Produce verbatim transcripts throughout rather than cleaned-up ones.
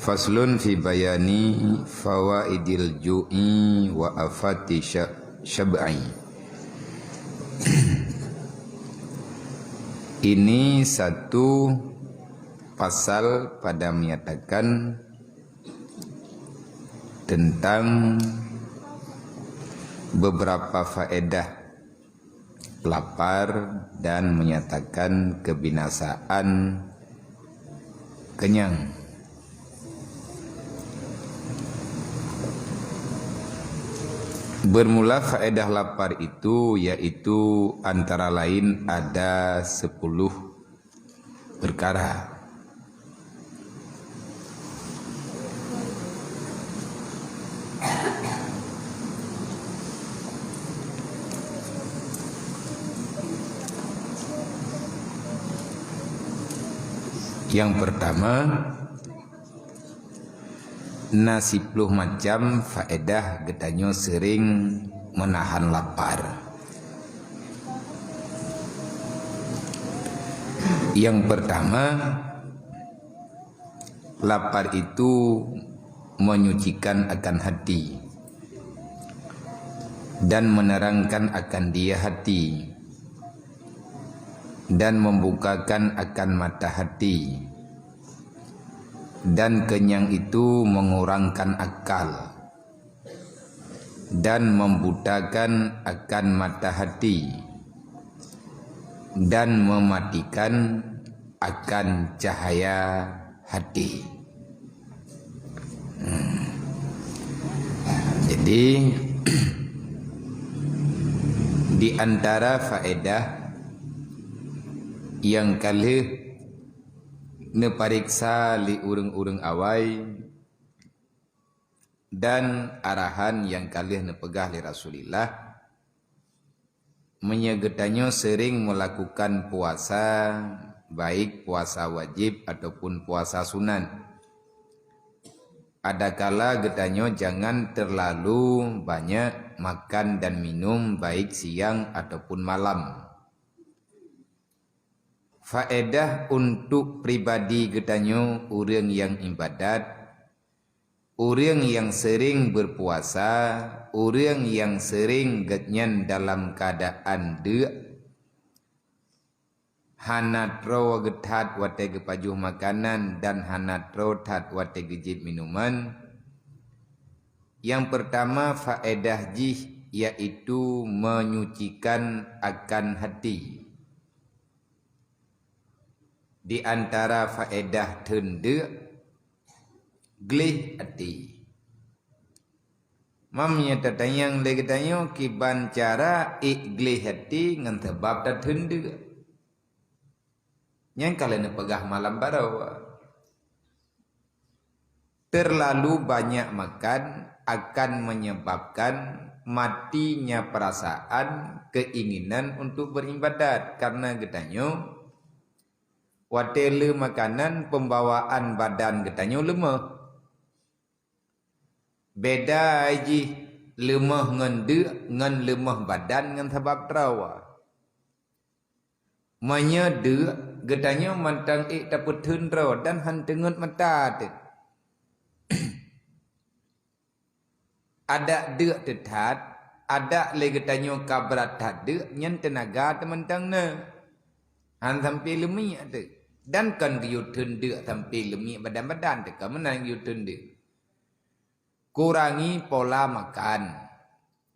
Faslun fi bayani fawaidil ju'i wa afati sya-, syab'i. Ini satu pasal pada menyatakan tentang beberapa faedah lapar dan menyatakan kebinasaan kenyang. Bermula faedah lapar itu, yaitu antara lain ada sepuluh perkara. Yang pertama, na siploh macam faedah geutanyoe sering menahan lapar. Yang pertama, lapar itu menyucikan akan hati dan menerangkan akan dia hati dan membukakan akan mata hati, dan kenyang itu mengurangkan akal dan membutakan akan mata hati dan mematikan akan cahaya hati. Hmm. Jadi, di antara faedah nyang ka lheueh neupareksa lé ureuëng-ureuëng awai dan arahan nyang ka lheueh neupeugah lé Rasulullah, meunyoe geutanyoe sering melakukan puasa, baik puasa wajib ataupun puasa sunat, adakala geutanyoe jangan terlalu banyak makan dan minum, baik siang ataupun malam. Faedah untuk pribadi geutanyoe, ureuëng nyang ibadat, ureuëng nyang sering berpuasa, ureuëng nyang sering geuhnyan dalam keadaan deuk, hana troe geuthat watée geupajoh makanan dan hana troe that watée geujieb minuman. Nyang pertama faedah jih yaitu menyucikan akan hati. Di antara faedah theun deuk, gleh até. Mam nyoe tatanyong lé geutanyoe kiban cara ék gleh até ngon sabab tatheun deuk. Nyang ka lheueh neupeugah malam baroe. Terlalu banyak makan akan menyebabkan matinya perasaan keinginan untuk beribadat, karena geutanyoe watée le makanan pembawaan badan geutanyoe leumoh. Beda jih leumoh ngon deuk ngon leumoh badan ngon sabab trawa. Meunyoe deuk, geutanyoe mantong ék tapeutheun droe dan han teungeut mata teuh. Adak deuk teuthat, adak lé geutanyoe ka brat that deuk nyan teunaga teumantong na. Han sampai leumiek teuh. Dan kon geuyue theun deuk sampai leumiek badan-badan teuh, ka meunan geuyue theun deuk. Kurangi pola makan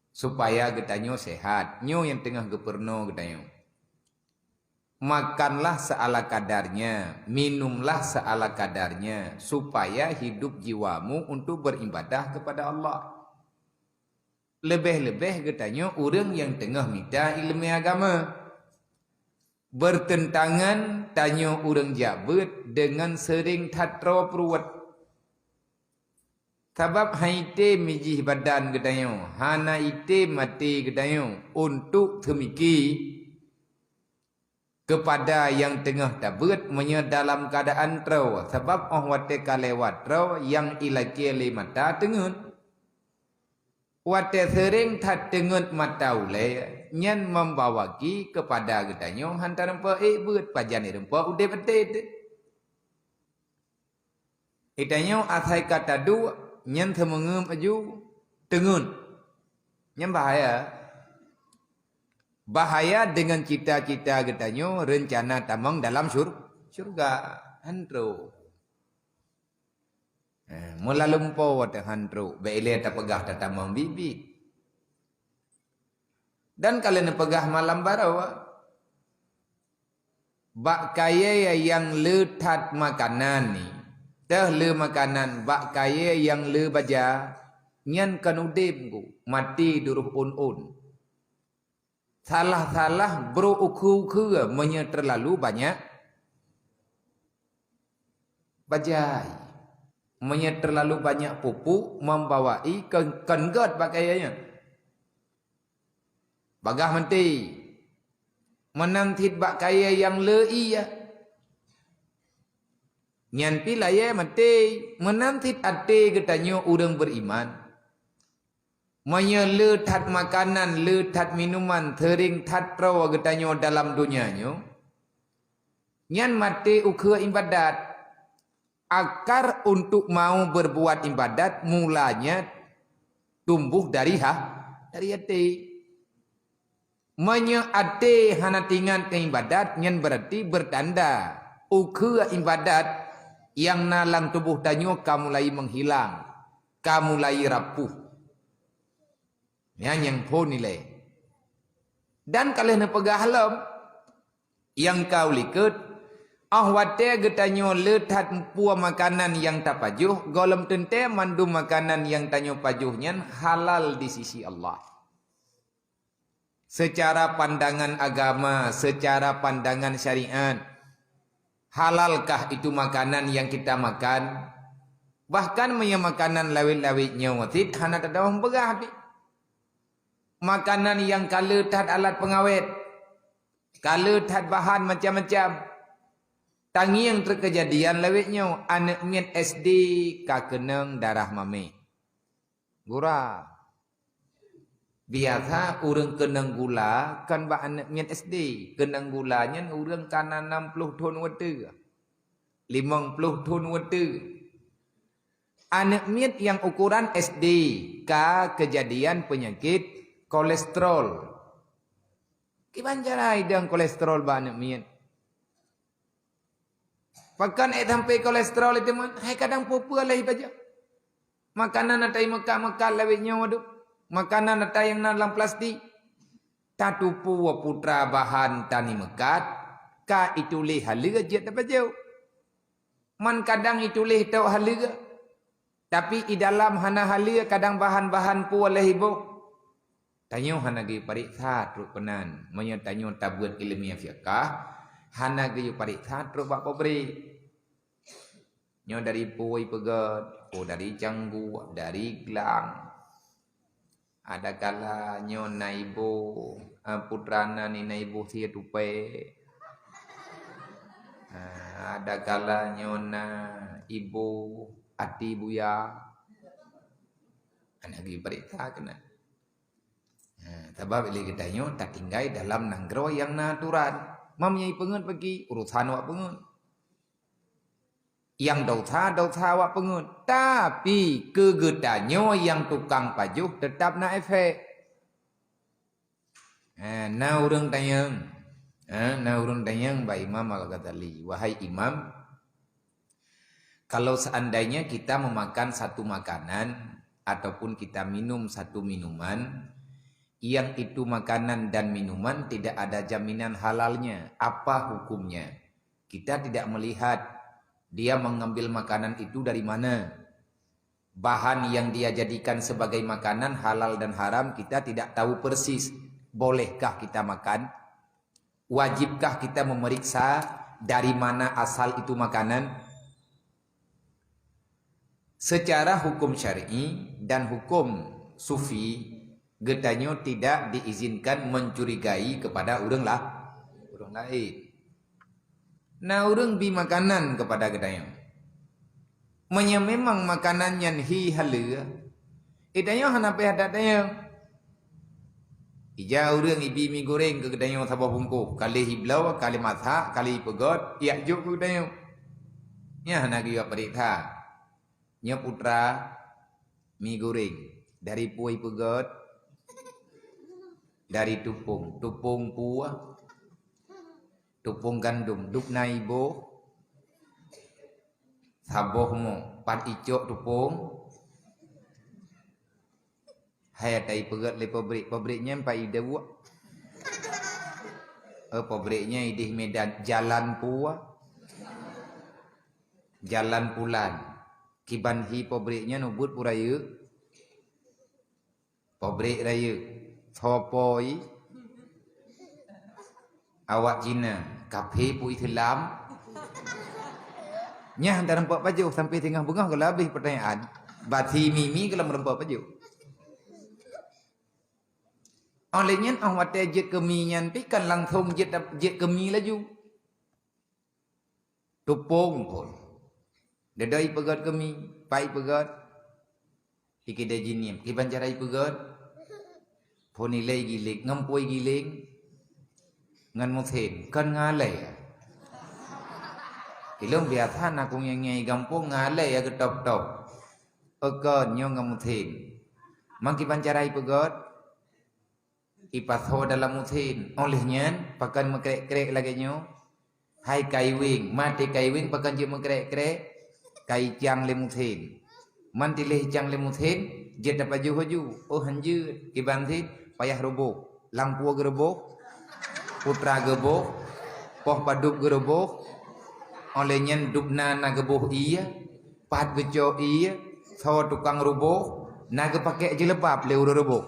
supaya geutanyoe sehat. Nyoe nyang teungoh geupeurunoe geutanyoe. Makanlah seala kadarnya, minumlah seala kadarnya, supaya hidup jiwamu untuk beribadah kepada Allah. Leubeh-leubeh geutanyoe ureuëng nyang teungoh mita iéleumé agama. Bertentangan tanyoe ureuëng jak beuet deungon seuring that troe pruet. Sabab han item jih badan geutanyoe, hana item até geutanyoe untuk seumiki keupada nyang teungoh tabeuet meunyoe dalam keuadaan troe, sabab óh watée ka lewat troe nyang ilakée lé mata teungeut. Watée seuring that teungeut mata ulée, nyan membawa ki keupada geutanyoe han tareumpok ék beuet pajan ireumpok udeb até teuh. Geutanyoe asai ka taduek nyan seumeungeum aju teungeut. Nyan bahaya. Bahaya deungon cita-cita geutanyoe reuncana tamong dalam syur-, syurga. Han trok. Eh, meulalu po watée han trok, bék ilée tapeugah tatamong biet-biet. Dan ka lheueh neupeugah malam baroe, bak kayée nyang le that makanan ni, teuh le makanan bak kayée nyang le baja, nyan kon udeb, maté duroh ôn-ôn. Salah-salah brok ukeue-ukeue meunyoe teulalu banyak bajai. Meunyoe teulalu banyak pupuk membawai kon, kon gét bak kayée nyan. Bagaih maté. Meunan cit bak kayée nyang le ié. Nyan pih layée maté. Meunan cit até geutanyoe ureuëng beuiman. Meunyoe le that makanan, le that minuman, seuring that troe geutanyoe dalam donya nyoe, nyan maté ukeue iébadat. Akar untuk mau berbuat iébadat mulanya tumbuh dari ha-, dari até. Meunyoe até hana teuingat keu iébadat, nyan beurati beutanda ukeue iébadat nyang na lam tuboh tanyoe ka mulai meuhilang, ka mulai rapuh. Nyan nyang phon ilée. Dan ka lheueh neupeugah lom, nyang ka u likot, óh watée geutanyoe le that peue makanan nyang tapajoh, gohlom teuntée mandum makanan nyang tanyoe pajoh nyan halal di sisi Allah. Seucara pandangan agama, seucara pandangan syariat, halalkah itu makanan nyang kita makan? Bahkan meunyoe makanan lawét-lawét nyoe cit hana tadong beurah pih. Makanan nyang ka le that alat peungawét, ka le that bahan macam-macam. Tangieng trok keujadian lawét nyoe, aneuëk miet S D ka keunong darah mamé. Gura. Biasa ureuëng keunong gula kon bak aneuëk miet S D. Keunong gula nyan ureuëng ka na nam ploh thon watée, limong ploh thon watée. Aneuëk miet nyang ukoran S D ka keujadian peunyakét kolesterol. Kiban cara idong kolesterol bak aneuëk miet? Pakon ék sampai kolesterol itu man? Hai kadang peue-peue lé ibaja. Makanan ata imeukat-meukat lawét nyoe, waduh. Makanan ata nyang na lam plastik. Tatupue putra bahan tan imeukat, ka ituléh haleue jeuet tapajoh. Man kadang ituléh tôk haleue, tapi i dalam hana haleue kadang bahan-bahan peue lé iboh. Tanyoe hana geupareksa trok keunan. Meunyoe tanyoe tabeuet iéleumé fiqah, hana geupareksa trok bak pabrik. Nyoe dari peue ipeugét, peue dari cangguek, dari glang. Adakala nyoe na iboh, eh, putra na ni na iboh sie tupée. Ah, adakala nyoe na iboh até buya. Hana geupareksa keunan. Ha, sabab ilée geutanyoe tatinggai dalam nanggroe nyang na aturan. Mam nyang ipeungeut bagi urusan awak peungeut. Nyang dosa, dosa awak peungeut. Tapi keu geutanyoe nyang tukang pajoh teutap na efek. Ha, na ureuëng tanyong. Ha, na ureuëng tanyong bak Imam Al-Ghazali, "Wahai Imam, kalau seandainya kita memakan satu makanan ataupun kita minum satu minuman, yang itu makanan dan minuman tidak ada jaminan halalnya, apa hukumnya?" Kita tidak melihat dia mengambil makanan itu dari mana. Bahan yang dia jadikan sebagai makanan halal dan haram kita tidak tahu persis. Bolehkah kita makan? Wajibkah kita memeriksa dari mana asal itu makanan? Secara hukum syar'i dan hukum sufi, geutanyoe tidak diizinkan mencurigai kepada ureuëng lah, ureuëng laén. Na ureuëng bi makanan kepada geutanyoe. Meunyoe memang makanan nyan hi haleue, geutanyoe hana payah that tanyong. Ija ureuëng ibi mi goreng keu geutanyoe saboh bungkôh, ka lheueh ibloe, ka lheueh masak, ka lheueh ipeugét, ijak jok keu geutanyoe. Nyan hana geuyue pareksa. Nyoe putra mi goreng. Dari peue ipeugöt? Dari tupông. Tupông peue? Tupông gandom. Dub na iboh? Saboh mo. Pat icok tupông? Hai ata ipeugöt lé pabrik. Pabrik nyan pat idawuek? Eh, pabrik nyan idéh Medan. Jalan peue? Jalan pulan. Kiban hi pabrik nyan, ubit peue rayeuk? Pabrik rayeuk. Soe po i? Awak Cina. Kaphé peue Islam? Nyan hana teureumpok pajoh, sampai singoh beungoh gohlom habéh peutanyaan. Basi mimi gohlom meureumpok pajoh. Óh lheueh nyan, óh watèe jeuet keu mi nyan pih kan langsông jeuet, jeuet keu mi laju. Tupông phôn. Dudoe ipeugöt keu mi, pat ipeugöt? Di keudè jihnyan. Kiban cara ipeugöt? Phôn ilèe igiléng, ngon peue igiléng? Ngon meusén, kon ngon alèe. Ilôn biasa na keunyang-nyang i gampông ngon alèe geutôb-tôb. Oh kon, nyoe ngon meusén. Man kiban cara ipeugöt? Ipasoe dalam meusén. Óh lheueh nyan, pakon meukrek-krek lagèe nyoe? Hai kaiweng, maté kaiweng pakon jeuet meukrek-krek? Kaicang lé meusén. Man tilèh icang lé meusén, jeuet tapajoh laju. Oh, hanjeuet, kiban sit, payah reuboh. Lampôh geureuboh, putra geuboh, poh padub geureuboh, óh lheueh nyan dub na na geuboh ié, pat geucok ié, soe tukang reuboh, na geupakék jilbab lé ureueng reuboh.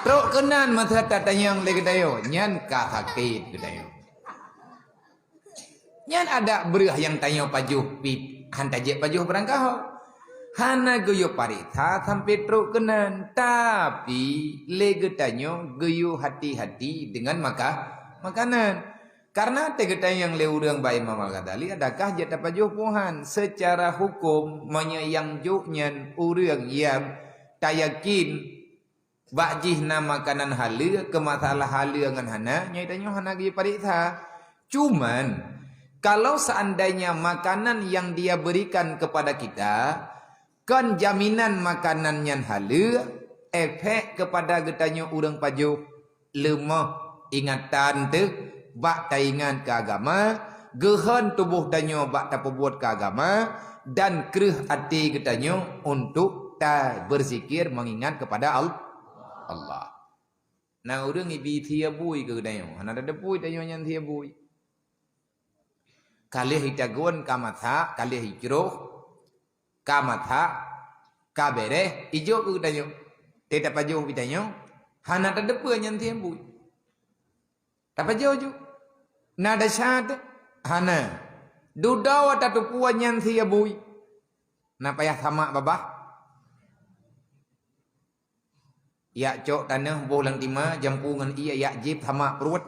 Trok keunan masa tatanyong lé geutanyoe, nyan ka sakét geutanyoe. Nyan adak breueh nyang tanyoe pajoh pih, han tajeuet pajoh beurangkaho. Hana geuyue pareksa sampoe trok keunan, tapi lé geutanyoe geuyue hati-hati deungon maka-, makanan. Kareuna teugeutanyong lé ureueng bak Imam Al-Ghazali, adakah jeuet tapajoh peue han? Seucara huköm, meunyoe nyang jok nyan ureueng nyang tayakin bak jih na makanan haleue, keu masalah haleue ngon hana, nyoe tanyoe hana geupareksa. Cuman, kalau seandainya makanan yang dia berikan kepada kita, kon jaminan makanan nyan haleue, efek kepada geutanyoe ureueng pajoh, leumoh ingatan teuh bak taingat keu agama, geuhon tuboh tanyoe bak tapeubuet keu agama, dan kreueh até geutanyoe untuk ta-, berzikir mengingat kepada Al-, Allah. Na ureueng ibi sie bui keu geutanyoe, hana tateupeue tanyoe nyan sie bui. Ka lheueh itagun ka masak, ka lheueh icroh, ka masak, ka bèrèh, ijok keu geutanyoe. Teuh tapajoh geutanyoe, hana tateupeue nyan sie bui. Tapajoh ju. Na desya teuh? Hana. Dudoe tateupeue nyan sie bui. Na payah samak babah. Yak cok tanoh boh lam tima, jampu ngon ié, yak jieb samak pruet.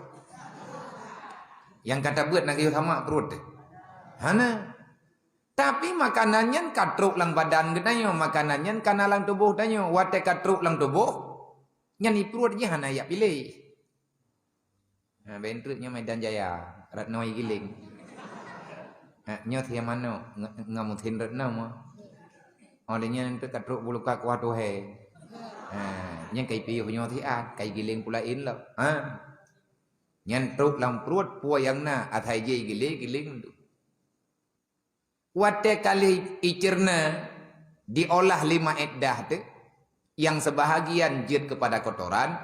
Nyang ka tabeuet na geuyue samak pruet teuh? Hana. Tapi makanan nyan ka trok lam badan geutanyoe, makanan nyan ka na lam tuboh tanyoe. Watèe ka trok lam tuboh, nyan i pruet jih hana yak piléh. Ha, bèk treuk nyoe Medan Jaya, Retno igiléng. Ha, nyoe sie manok, nge-, ngon meusén Retno mo. Oh, lé nyan treuk ka trok buluka kuah tuhé. Ha, nyan kai piôh nyoe siat, kai giléng peue laén lom. Ha. Nyan trok lam pruet peue nyang na, asai jih igiléng, giléng tu. Watèe ka lheueh icerna, diolah lé maéddah teuh, nyang seubahagian jeuet keupada kotoran,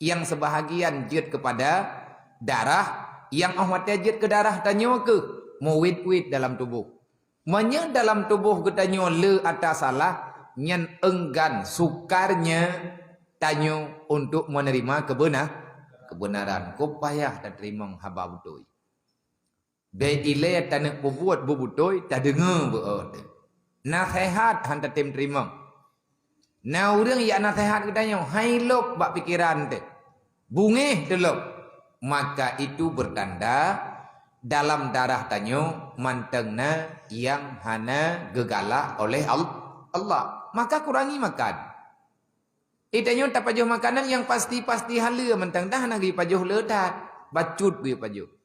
nyang seubahagian jeuet keupada darah, nyang óh watèe jeuet keu darah tanyoe keuh meuwét-wét dalam tuboh. Meunyoe dalam tuboh geutanyoe le ata salah, nyan enggan sukarnya tanyoe untuk menerima keubeunar-, keubeunaran. Kok payah tateurimong haba beutôi. Bèk ilèe taneuk peubuet beubeutôi, tadeungoe beu-o teuh. Naseuhat han tatem teurimong. Na ureueng jak naseuhat geutanyoe, hai lôb bak pikeran teuh. Beungéh teuh lôb. Maka itu bertanda dalam darah tanyoe mantong na nyang hana geugalak oleh Al-, Allah. Maka kurangi makan. Di tanyoe tapajoh makanan nyang pasti-pasti haleue mantong, dah hana geupajoh le that. Bacut geupajoh.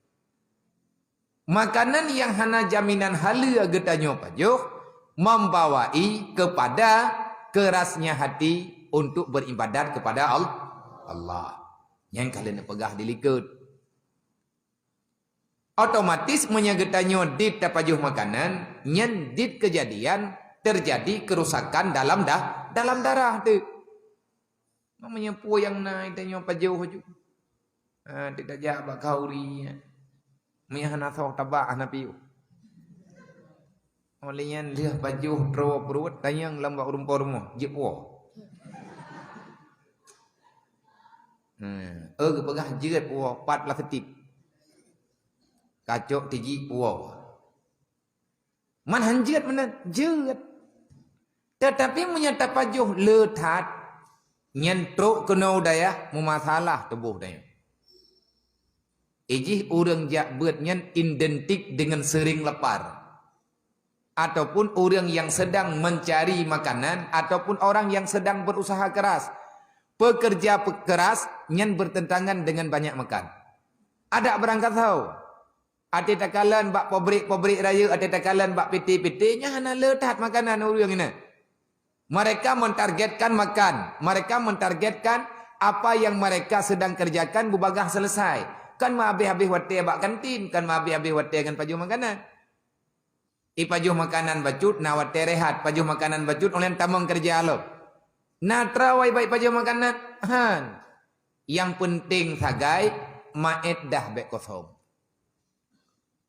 Makanan nyang hana jaminan haleue geutanyoe pajoh, membawai kepada kerasnya hati untuk beribadat kepada Al-, Allah. Nyan ka lheueh neupeugah di likot. Otomatis meunyoe geutanyoe dit tapajoh makanan, nyan dit keujadian teujadi keurusakan dalam da-, dalam darah teuh. Meunyoe peue nyang na tanyoe pajoh ju. Ha, tajak bak khanduri. Meunyoe hana soe tabak hana piôh. Óh lheueh nyan lheueh pajoh troe pruet tanyong lam bak rumpok rumoh, jeuet puwoe. Hmm, eh geupeugah jeuet puwoe, pat plastik. Kacok tiji puwoe. Man han jeuet meunan, jeuet. Teutapi meunyoe tapajoh le that, nyan trok keunoe u dayah meumasalah tuboh tanyoe. Ijih ureuëng jak beuet nyan identik dengan sering lapar. Ataupun ureuëng yang sedang mencari makanan, ataupun orang yang sedang berusaha keras. Pekerja pe-, keras nyan bertentangan dengan banyak makan. Adak beurangkat saho. Até takalon bak pabrik-pabrik rayeuk, até takalon bak P T-P T, nyan hana le that makanan ureuëng nyan. Mereka mentargetkan makan, mereka mentargetkan apa yang mereka sedang kerjakan beubagaih selesai. Kan meuhabéh-habéh watée bak kantin, kan meuhabéh-habéh watée ngon pajoh makanan. Ipajoh makanan bacut na watée rehat, pajoh makanan bacut óh lheueh tamong keureuja lom. Na trawai bak ipajoh makanan? Han. Nyang peunteng sagai maet dah bék kosong.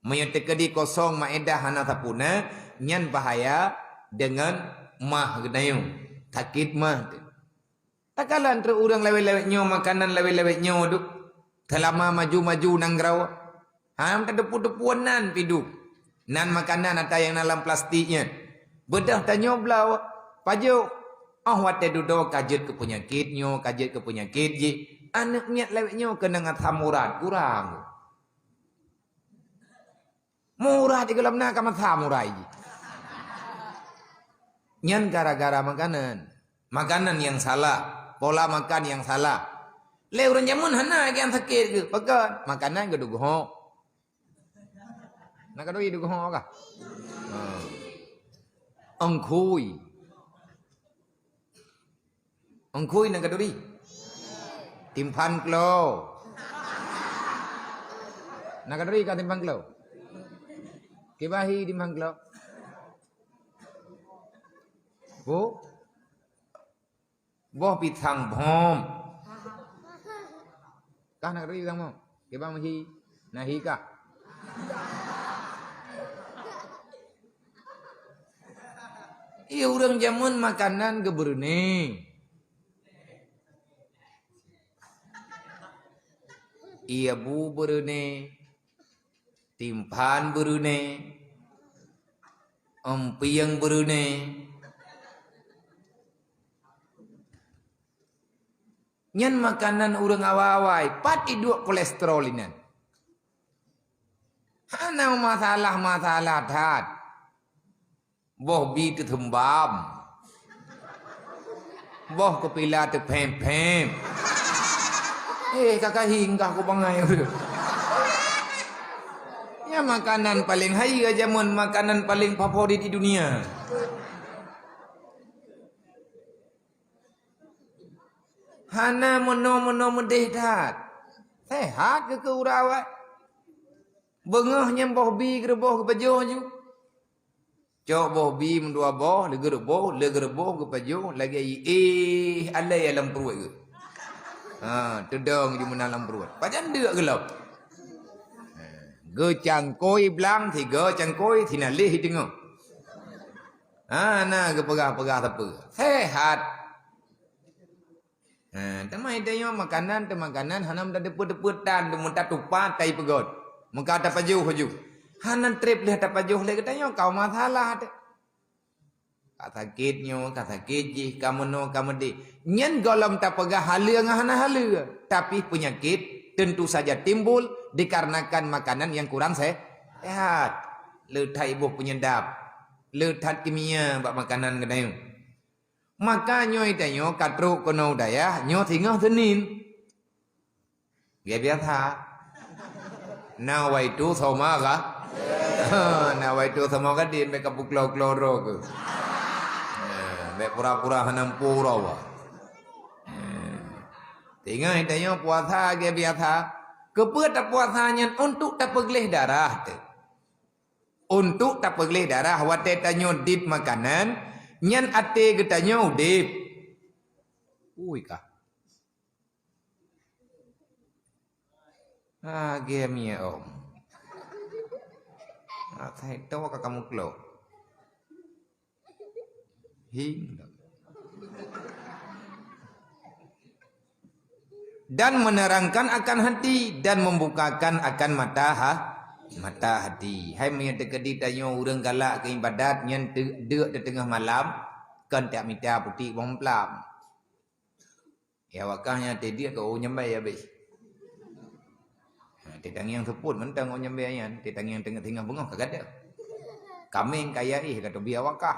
Meunyoe teukeudi kosong maet dah hana sapeue na, nyan bahaya deungon mah geutanyoe. Sakét mah teuh. Takalon treuk ureuëng lawét-lawét nyoe makanan lawét-lawét nyoe duek. Seulama maju-maju nanggroe. Ham tadepu-depu nan pih duek. Nan makanan ata nyang na lam plastik nyan. Beudôh tanyoe bloe, pajoh. Óh watée dudoe ka jeuet keu peunyakét nyoe, ka jeuet keu peunyakét jih. Aneuëk miet lawét nyoe keunong asam urat, kurang. Murah di gohlom na ka masa murai jih. Nyan gara-gara makanan. Makanan nyang salah, pola makan nyang salah. Lé ureuëng jameun hana lagée nyang sakét geuh. Pakon? Makanan geuh dugoe. Na keuneuk dugoe kah? Ha. Engkui. Engkui na keuneuk? Timphan klo. Na keuneuk ka timphan klo? Kiban hi timphan klo? Bu? Boh pisang bom. Kah na keuneuk pisang bom? Kiban hi? Na hi kah? Iya ureuëng jameun makanan geuh beureuné. Iya bu beureuné, timphan beureuné, empieng beureuné. Nyan makanan ureuëng awai-awai, pat iduek kolesterol inan. Hana masalah-masalah that. Boh bi teutheumbam. Boh keupila teuphém-phém. Eh, ka kahi engkah ku bangai ureuëng. Nyan makanan paléng hayeue jameun, makanan paléng favorit di dunia. Hana meunoe-meunoe meudeh that. Sehat keu keu urawai. Beungoh nyang boh bi geureuboh geupajoh ju. Cok boh bi meudua boh, leugeureuboh, leugeureuboh geupajoh, lagée ié alai lam pruet geuh. Ha, teudong ju meunan lam pruet. Pajan deuk geulom. Ha, geucangkôi blang, sigo cangkôi, sinaleh teungoh. Ha, na geupeugah-peugah sapeue. Sehat. Ha, teuma tanyoe makanan teu makanan hana meutateupeue-teupeue tan, meutateupat tai peugöt. Meuka tapajoh ju. Hana treb lheueh tapajoh lé geutanyoe kau masalah teuh. Ka sakét nyoe, ka sakét jih, ka meunoe, ka meudeh. Nyan gohlom tapeugah haleue ngon hana haleue, tapi peunyakét tentu saja timbul dikarenakan makanan nyang kurang se-, sehat. Le that iboh peunyedap, le that kimia bak makanan geutanyoe. Maka nyoe tanyoe ka trok keunoe u dayah nyoe singoh Senin. Gaya biasa. Nawaitu sauma gha-, Ha, na wai tu sama gadin bèk kapuklo-klo droe keuh. Ha, bèk pura-pura hana muphom droe. Ha. Teungoh tanyoe puasa lagèe biasa. Keupeue tapuasa nyan? Untuk tapeugleh darah teuh. Untuk tapeugleh darah watèe tanyoe dit makanan, nyan até geutanyoe udép. Ui kah. Lagèe mié om. Asai to ka kamu klok. Hing. Dan menerangkan akan hati dan membukakan akan mata ha-, mata hati. Hai meunyoe teukeudi tanyoe ureueng galak keu ibadat nyan teu-, deuk di teungoh malam, kon tak mita putéh bông plam. Ya wakah nyan teudiek keu ureueng nyambai habéh. Ha, teutangieng seupôt mantong ureueng nyambai nyan, teutangieng teungoh-teungoh beungoh ka gadôh. Kaméng kaya éh ka teubiet wakah.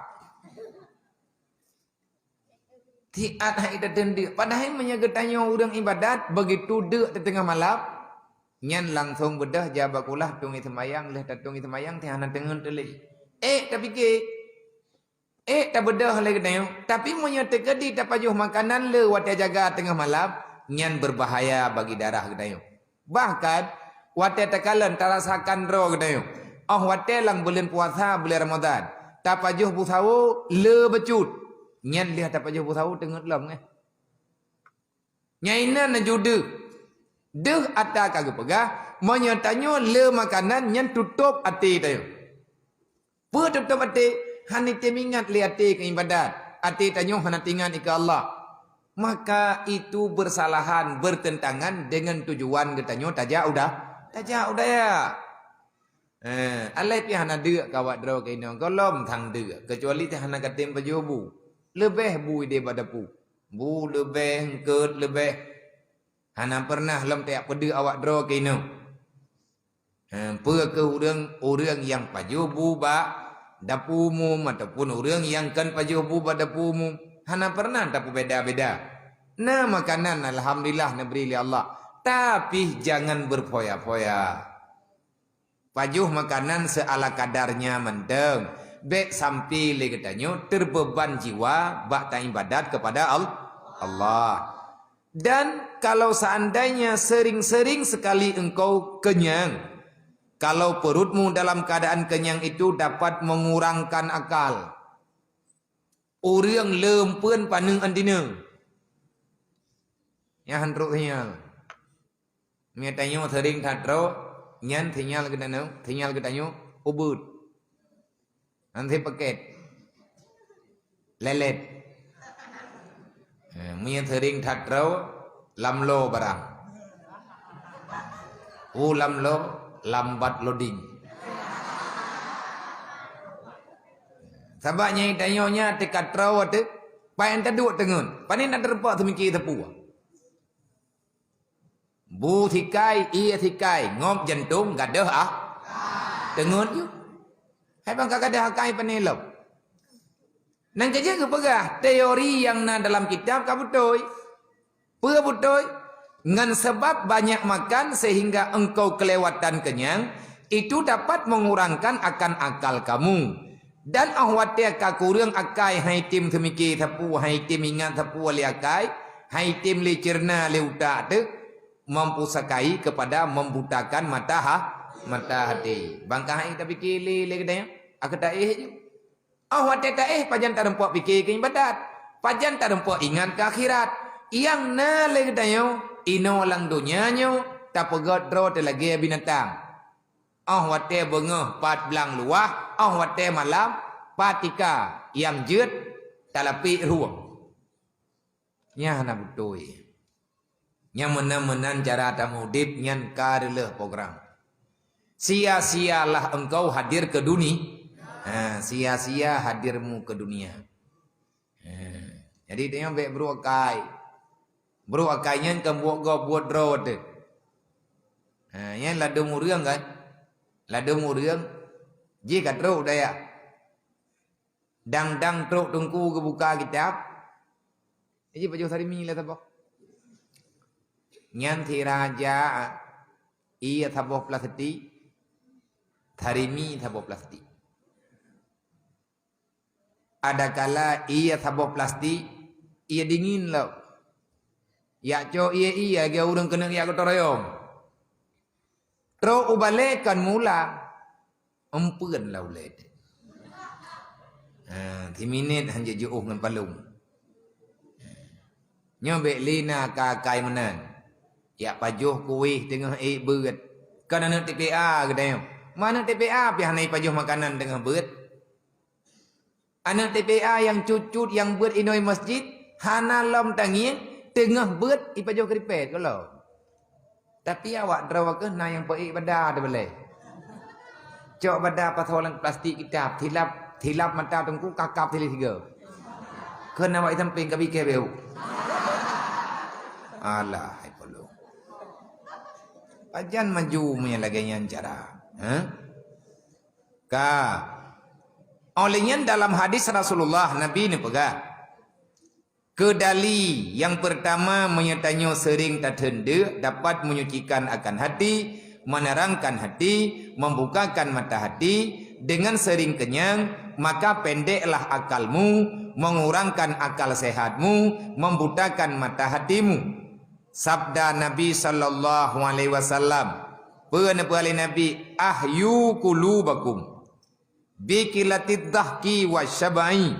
Siat hai tateun deuk. Padahai meunyoe geutanyoe ureueng ibadat, begitu deuk di teungoh malam, nyan langsong beudôh jak bak kulah tueng ie seumayang, lheueh tatueng ie seumayang, teuh hana teungeut lé. Ék tapike, ék tabeudôh lé geutanyoe. Tapi meunyoe teukeudi tapajoh makanan le watèe jaga teungoh malam, nyan berbahaya bagi darah geutanyoe. Bahkan, watèe takalon tarasakan droe geutanyoe. Óh watèe lam buleuen puasa, buleuen Ramadhan, tapajoh bu sawo le bacut. Nyan lheueh tapajoh bu sawo teungeut lom, eh. Nyan inan laju deuh. Deuh ata ka geupeugah, meunyoe tanyoe le makanan nyan tutôp até tanyoe. Peue tutôp até? Hana tem ingat lé até keu ibadat. Até tanyoe hana teuingat keu Allah. Maka itu bersalahan, bertentangan dengan tujuan geutanyoe tajak u da-, tajak u dayah. Eh, alah pih hana deuk keu awak droe keunoe, gohlom thang deuk, keucuali teuh hana katem pajoh bu. Leubeh bu idéh bak dapu. Bu leubeh, eungkôt leubeh. Hana pernah lom tajak peudeuk awak droe keunoe. Ha, peue keuh ureueng, ureueng nyang pajoh bu bak dapu umum ataupun ureueng nyang kon pajoh bu bak dapu umum, hana pernah tapeubeda-beda. Na makanan, alhamdulillah, neubri lé Allah. Tapi jangan berfoya-foya. Pajoh makanan seala kadarnya mantong. Bèk sampai lé geutanyoe terbeuban jiwa bak taibadat kepada Al-, Allah. Dan kalau seandainya sering-sering sekali engkau kenyang, kalau perutmu dalam keadaan kenyang itu dapat mengurangkan akal. Ureueng leumpuen paneuk anteuna. Nyan han trok sinyal. Meunyoe tanyoe sering that trok, nyan sinyal geutanyoe, sinyal geutanyoe ubeuet. Nanti paket. Lelet. Eh, meunyoe sering that trok, lam lo barang. U lam lo, lambat loading. Sabab nyang tanyoe nyan teuka trok teuh, pajan taduek teungeut. Pané na teureumpok teumiki teupue. Bu sikai, ié sikai, ngop jantong gadôh ah. Teungeut ju. Hai bang ka gadôh akai pané lom. Nyan keuh jeuet geupeugah teori nyang na dalam kitab ka beutôi. Peue beutôi? Ngon sebab banyak makan sehingga engkau kelewatan kenyang, itu dapat mengurangkan akan akal kamu. Dan óh watée ka kureueng akai hai tem seumike sapeue, hai tem ingat sapeue lé akai, hai tem lé ceureunya lé utak teuh, mempusakai kepada membutakan mata ha-, mata hati. Bang ka hai tapike lé, lé geutanyoe, akai taéh ju. Óh watée taéh pajan tarumpok pike keu ibadat, pajan tarumpok ingat keu akhirat. Nyang na lé geutanyoe, inoe lam donya nyoe tapeugét droe teuh lagée binatang. Óh watée beungoh pat blang luwah, óh watée malam pat tika nyang jeuet talapik rueng. Nyan hana beutôi. Nyang meunan-meunan cara tameudeb nyan ka reuloh program. Sia-sialah engkau hadir ke duni-, ha, sia-sia hadirmu ke dunia. Ha. Jadi, tanyoe bék brok akai. Brok akai nyan kon buet gob, buet droe teuh. Ha, nyan ladôm ureuëng kan? Ladôm ureuëng jih ka trok dayah. Dang-dang trok teungku geubuka kitab. Jih pajoh sarimi lé saboh. Nyan sira jak ié saboh plastik. Tarimi saboh plastik. Adakala ie saboh plastik, ie dingin lom. Yak cok ie-ie lagèe ureueng keuneuk yak gotong royong. Trok u balèe kon mula, empeuen lah ulèe. Ha, siminét han jiôh ngon palong. Nyoe bèk lé na akai-akai meunan. Yak pajoh kuéh teungoh ék beuet. Kon aneuk T P A geutanyoe. Ma aneuk T P A pih hana jipajoh makanan teungoh beuet. Aneuk T P A nyang cut-cut nyang beuet inoe masjid, hana lom tangieng, teungoh beuet jipajoh keuripet gohlom. Tapi awak droe keuh na nyang peuék bada teubalèe. Cok bada pasoe lam plastik kitab, silap, silap mata teungku kakap silih sigoe. Kheun awak di sampéng ka bikèe beu. Alah, hai polo. Pajan maju meunyo lagèe nyan cara. Ha? Ka. Óh lheueh nyan dalam hadis Rasulullah, Nabi neupeugah, keudali nyang peurtama meunyo tanyoe seuring tatheun deuk dapat menyucikan akan hati, menerangkan hati, membukakan mata hati, dengan sering kenyang, maka pendeklah akalmu, mengurangkan akal sehatmu, membutakan mata hatimu. Sabda Nabi sallallahu alaihi wasallam, peue neupeugah lé Nabi, "Ahyu qulubakum bi qilatid dhahki wasyabai,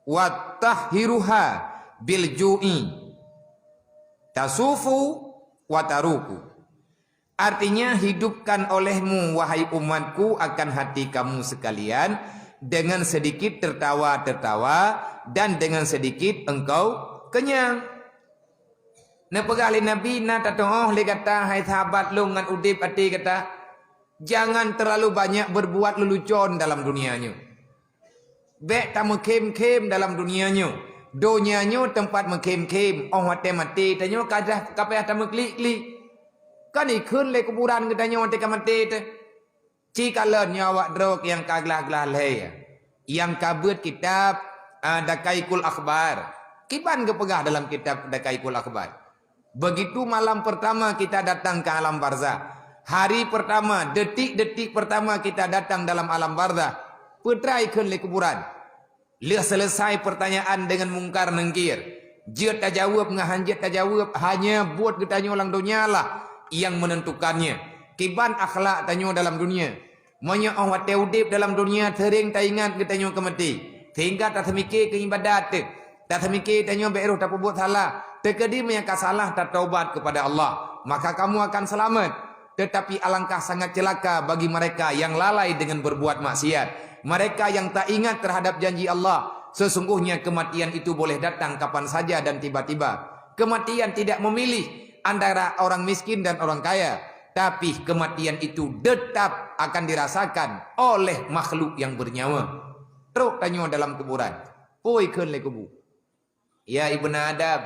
wa tahhiruha bil ju'i, tasufu wa taruku." Artinya, hidupkan olehmu, wahai umatku, akan hati kamu sekalian dengan sedikit tertawa-tertawa dan dengan sedikit engkau kenyang. Neupeugah lé Nabi, na tatu'oh lé gata, hai sahabat lôn, ngon udeb até gata, jangan terlalu banyak berbuat leulucon dalam dunia nyoe. Bèk tameukhém-khém dalam dunia nyoe. Donya nyoe teumpat meukhém-khém, óh watèe maté tanyoe ka dah ka payah tameuklik-klik. Kan ikheun lé kuburan geutanyoe watèe ka maté teuh. Ci kalon nyoe awak droe nyang ka glah-glah lhèe, nyang ka beuet kitab, ah, Daqaiqul Akhbar. Kiban geupeugah dalam kitab Daqaiqul Akhbar, begitu malam pertama kita datang ke alam barzakh, hari pertama, detik-detik pertama kita datang dalam alam barzakh, peutrai kheun lé kuburan. Lheueh seuleusai peurtanyaan deungon Mungkar Neungkir, jeuet tajaweueb ngon han jeuet tajaweueb, hanya buet geutanyoe lam donya lah nyang meunentukannya. Kiban akhlak tanyoe dalam dunia. Meunyoe óh watèe udeb dalam dunia seuring taingat geutanyoe keu maté, sehingga taseumike keu ibadat teuh, taseumike tanyoe bèk roh tapeubuet salah, teukeudi meunyoe ka salah tatobat kepada Allah, maka kamu akan selamat. Tetapi alangkah sangat celaka bagi mereka yang lalai dengan berbuat maksiat, mereka yang tak ingat terhadap janji Allah. Sesungguhnya kematian itu boleh datang kapan saja dan tiba-tiba. Kematian tidak memilih antara orang miskin dan orang kaya, tapi kematian itu tetap akan dirasakan oleh makhluk yang bernyawa. Trok tanyoe dalam kuburan, peue kheun lé kubu, "Ya ibna Adam,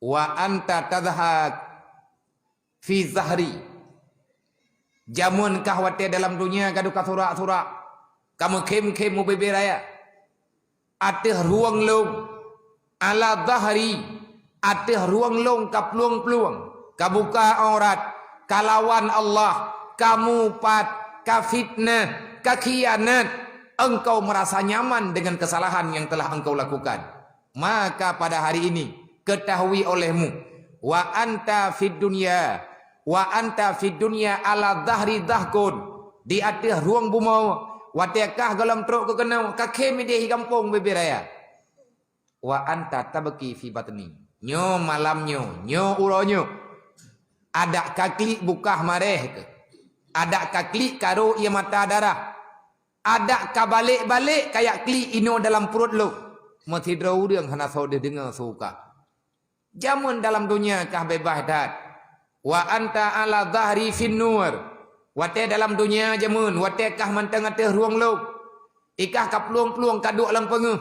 wa anta tadhak fi zahri." Jameun kah watèe dalam dunia ka duka surak-surak, ka meukhém-khém mubèbè raya ateueh rueng lôn, ala zahri, ateueh rueng lôn ka plueng-plueng, ka buka aurat, ka lawan Allah, ka mupat, ka fitnah, ka khianat, engkau merasa nyaman dengan kesalahan yang telah engkau lakukan. Maka pada hari ini, ketahui olehmu, wa anta fid dunya, wa anta fid dunya ala zahri dhahkun, di ateueh rueng bumoe, watèe kah gohlom trok keu keunoe, ka khém idéh i gampông bèbè raya. Wa anta tabki fi batni. Nyoe malam nyoe, nyoe uroe nyoe, adak ka klik bukah maréh keuh, adak ka klik karô ié mata darah, adak ka balek-balek kajak klik inoe dalam pruet lôn. Meusidroe ureueng hana soe deuh deungoe su kah. Jameun dalam dunia kah beubaih that. Wa anta ala zahri fin nur. Watèe dalam dunia jameun, watèe kah mantong ateueh rueng lôn, ikah ka plueng-plueng ka duek lam peungeuh.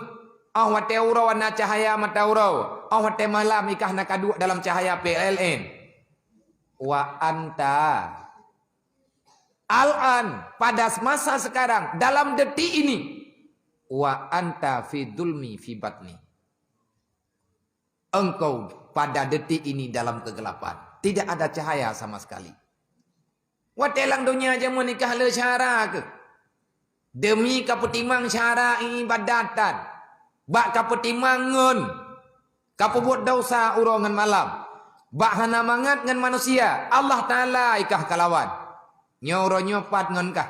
Óh watèe uroe na cahaya mata uroe, óh watèe malam ikah na ka duek dalam cahaya P L N. Wa anta Al-an, pada masa sekarang, dalam detik ini, wa anta fi dzulmi fi batni. Engkau pada detik ini dalam kegelapan. Tidak ada cahaya sama sekali. Watée lam donya jameun ikah le syara keuh. Demi kapeutimang syara iébadat tan. Bak kapeutimang ngon kapeubuet desya uroe ngon malam. Bak hana mangat ngon manusia, Allah Taala ikah kalawan. Nyoe uroe nyoe pat ngon kah?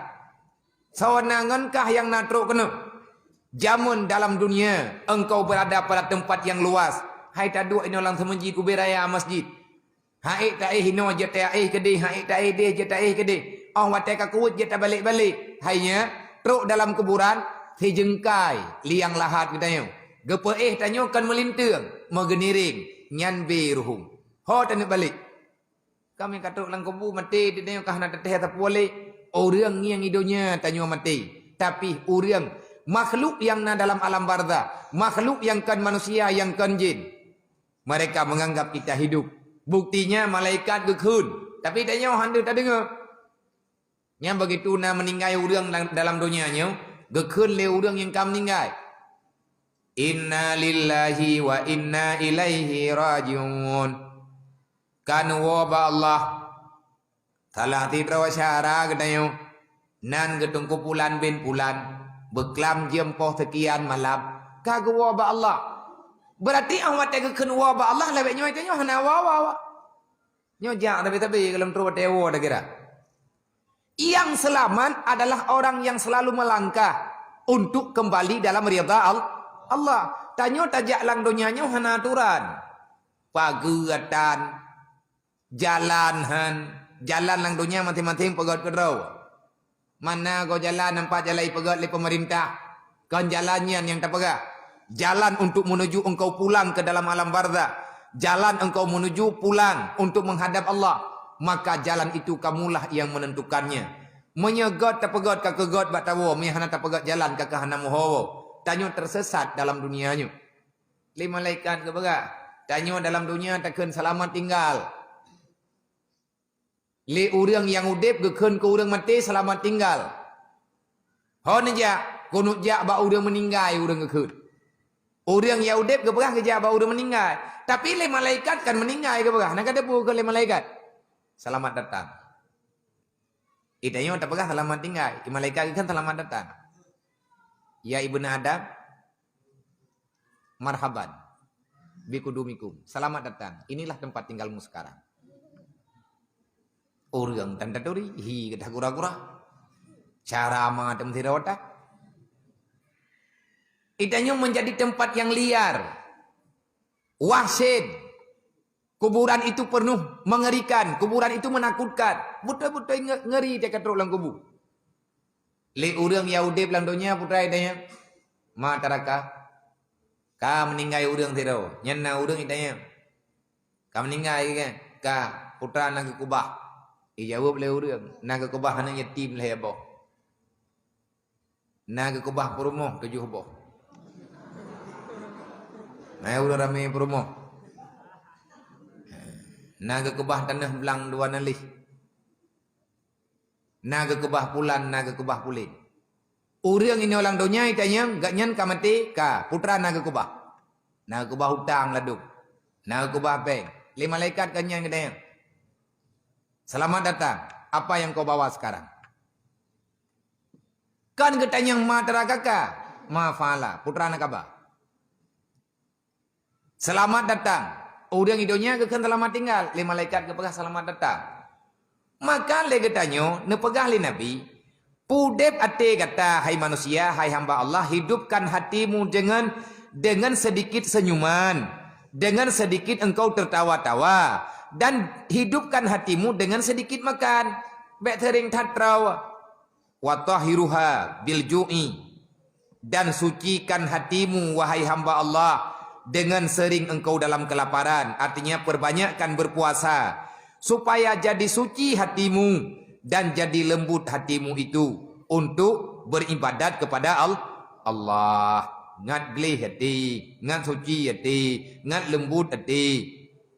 Soe na ngon kah nyang na trok keunoe? Jameun dalam dunia, engkau berada pada tempat yang luas. Hai taduek inoe lam seumeujid ubé raya masjid. Hai taéh inoe jeuet taéh keudeh, hai taéh deh jeuet taéh keudeh. Óh watée ka kuweuet jeuet tabalek-balek. Hai nyan, trok dalam kuburan, sijeungkai liang lahat geutanyoe. Geupeuéh tanyoe kon meulinteung, meugeuniréng, nyan bé ruhueng. Ho taneuk balek. Kami ka trok lam kubu maté, di tanyoe ka hana teutéh sapeue lé. Ureuëng nyang i donya tanyoe maté. Tapi ureuëng makhluk nyang na dalam alam barzah, makhluk nyang kon manusia, nyang kon jin, mereka menganggap kita hidup. Buktinya malaikat geukheun, tapi tanyoe hana tadeungoe. Nyan begitu na meuninggai ureuëng dalam donya nyoe, geukheun lé ureuëng nyang ka meuninggai. Inna lillahi wa inna ilaihi rajiun. Ka neuwoe bak Allah. Salah sidroe syara geutanyoe, nan geuteungku pulan bin pulan, beuklam jeuem poh seukian malam, ka geuwoe bak Allah. Beurati óh watée geukheun woe bak Allah, lawét nyoe tanyoe hana woe-woe. Nyoe jak tabi-tabi golom trok watée woe takira. Yang selamat adalah orang yang selalu melangkah untuk kembali dalam ridha Al-, Allah. Tanyoe tajak lam donya nyoe hana aturan. Pageue tan, jalan han, jalan lam donya maséng-maséng peugét keudroe. Mana go jalan nampak jalan ipeugét lé pemerintah, kon jalan nyan nyang tapeugah. Jalan untuk menuju engkau pulang ke dalam alam barzah. Jalan engkau menuju pulang untuk menghadap Allah. Maka jalan itu kamulah yang menentukannya. Meunyoe gét tapeugét ka keugét bak tawoe, meunyoe hana tapeugét jalan ka keuh hana meuho. Tanyoe tersesat dalam dunia nyoe. Lé malaikat geupeugah, tanyoe dalam dunia takheun seulamat tinggal. Lé ureuëng nyang udeb geukheun keu ureuëng maté seulamat tinggal. Ho neujak, keuneuk jak bak ureuëng meuninggai ureuëng geukheun. Ureuëng nyang udeb geupeugah geujak bak ureuëng meuninggai. Tapi lé malaikat kan meuninggai geupeugah, na ka teupeue keu lé malaikat? Seulamat datang. Itanyoe tapeugah seulamat tinggai, i malaikat geukheun seulamat datang. Ya ibnu Adam, marhaban bikudumikum. Selamat datang. Inilah tempat tinggalmu sekarang. Ureuëng tan taturi, hi geudah gura-gura. Cara ma tem sidroe ta. Itanyoe menjadi tempat yang liar. Wahsyat. Kuburan itu penuh mengerikan, kuburan itu menakutkan. Beutôi-beutôi nge-, ngeri teuka trok lam kubu. Lé ureuëng nyang udeb lam donya putra itanya, ma taraka. Ka meuninggai ureuëng sidroe, nyan na ureuëng itanya. Ka meuninggai kan? Ka, putra na geukeubah. Ijaweueb lé ureuëng, na geukeubah aneuk yatim lhée boh. Na geukeubah peurumoh tujoh boh. Na ureuëng ramé peurumoh. Na geukeubah tanoh blang dua nalih. Na geukeubah pulan, na geukeubah pulen. Ureuëng inoe lam donya itanyong, gobnyan ka maté, ka, putra na geukeubah. Na geukeubah utang ladum. Na geukeubah péng. Lé malaikat gobnyan geutanyong, "Selamat datang. Apa yang kau bawa sekarang?" Kan geutanyong ma taraka ka, ma fa'ala, putra na kaba. Selamat datang. Ureuëng i donya geukheun selamat tinggal, lé malaikat geupeugah selamat datang. Maka lé geutanyoe neupeugah lé Nabi, "Peudeb até gata, hai manusia, hai hamba Allah, hidupkan hatimu dengan, dengan sedikit senyuman, dengan sedikit engkau tertawa-tawa, dan hidupkan hatimu dengan sedikit makan." Bék seuring that troe. "Wa tahhiruha bil ju'i," dan sucikan hatimu, wahai hamba Allah, dengan sering engkau dalam kelaparan, artinya perbanyakkan berpuasa, supaya jadi suci hatimu dan jadi lembut hatimu itu untuk beribadat kepada Al-, Allah. Ngat gleh até, ngat suci até, ngat lembut até.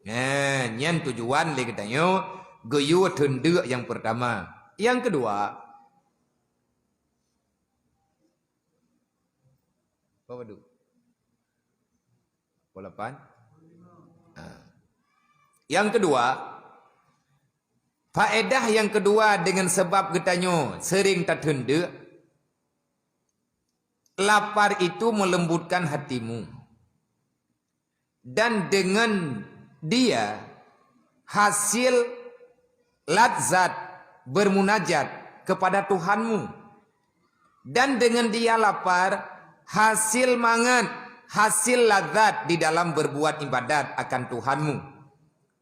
Nah, nyan tujuan lé geutanyoe geuyue teundeuk nyang pertama. Nyang kedua, Berapa tu? Pukul lapan. Ha. Yang kedua, Faedah nyang keudua, deungon sabab geutanyoe seuring tatheun deuk, lapar itu melembutkan hatimu. Dan dengan dia hasil lazat bermunajat kepada Tuhanmu. Dan dengan dia lapar, hasil mangat, hasil lazat di dalam berbuat ibadat akan Tuhanmu.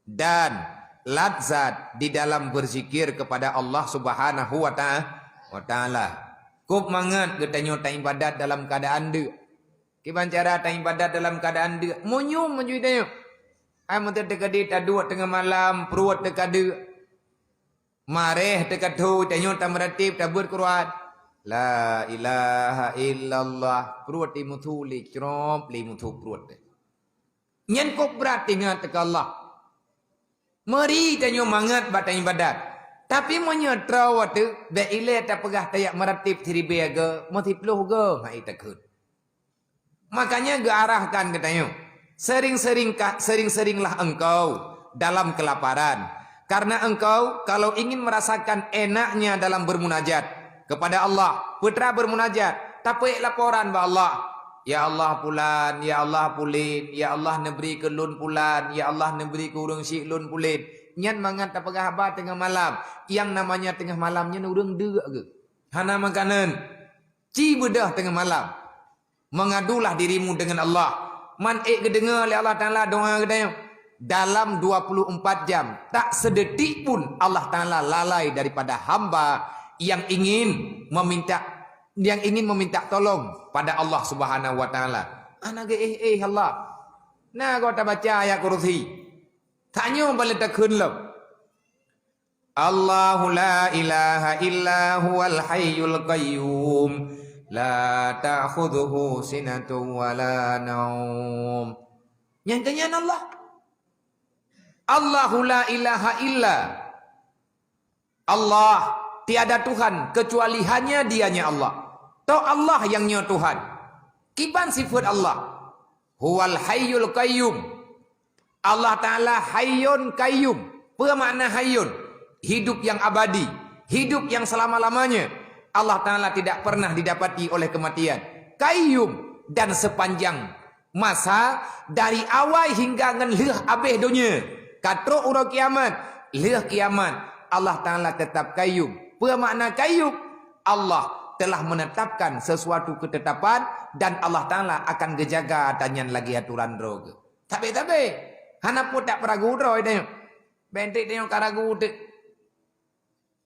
Dan lazat di dalam berzikir kepada Allah Subhanahu wa ta'a-, wa Ta'ala. Kôb mangat geutanyoe taibadat dalam keuadaan deuk. Kiban cara taibadat dalam keuadaan deuk? Monyum maju tanyoe. Ai meuteuk teukeudi taduek teungoh malam, pruet teukadeuk. Mareh teuka tho, tanyoe tameuratéb, tabeuet Quran. La ilaha illallah. Pruet imusu lé crop, lé imusu pruet. Nyan kôb brat teuingat teuka Allah. Meuri tanyoe mangat bak taibadat. Tapi meunyoe troe watèe, bèk ilèe tapeugah tajak meuratéb siribèe goe, meusiploh goe, hai takheun. Makanya geuarahkan geutanyoe, sering-sering ka-, sering-seringlah engkau dalam kelaparan. Karena engkau kalau ingin merasakan enaknya dalam bermunajat kepada Allah, peue teuma bermunajat, tapeuék laporan bak Allah. Ya Allah pulan, ya Allah pulan, ya Allah neubri keu lôn pulan, ya Allah neubri keu ureueng syik lôn pulan. Nyan mangat tapeugah haba teungoh malam. Nyang namanya teungoh malam nyan ureueng deuk geuh. Hana makanan. Ci beudôh teungoh malam. Mengadulah dirimu dengan Allah. Man ék geudeungoe lé Allah Taala doa geutanyoe. Dalam dua puluh empat jam, tak sedetik pun Allah Taala lalai daripada hamba yang ingin meminta, yang ingin meminta tolong pada Allah Subhanahu wa Taala. Hana geu-éh-éh Allah. Na goe tabaca ayat kursi. Tanyoe bala takheun lom. Allahu la ilaha illa huwal hayyul qayyum, la ta'khudhuhu sinatun wa la naum. Nyang keunyan Allah. Allahu la ilaha illa Allah, tiada Tuhan kecuali hanya Dianya Allah. Toh Allah nyang nyoe Tuhan. Kiban sifat Allah. Huwal hayyul qayyum. Allah Taala hayyun qayyum. Peue makna hayyun? Hidup yang abadi, hidup yang selama-lamanya. Allah Taala tidak pernah didapati oleh kematian. Qayyum, dan sepanjang masa dari awai hingga ngon lheueh abéh donya, ka trok uroe kiamat, lheueh kiamat, Allah Taala tetap qayyum. Peue makna qayyum? Allah telah menetapkan sesuatu ketetapan dan Allah Taala akan geujaga ata nyan lagèe aturan droe geuh. Sabé-sabé. Hana peue tapeurugoe droe tanyoe. Bèk teuk tanyoe ka ragu teuk.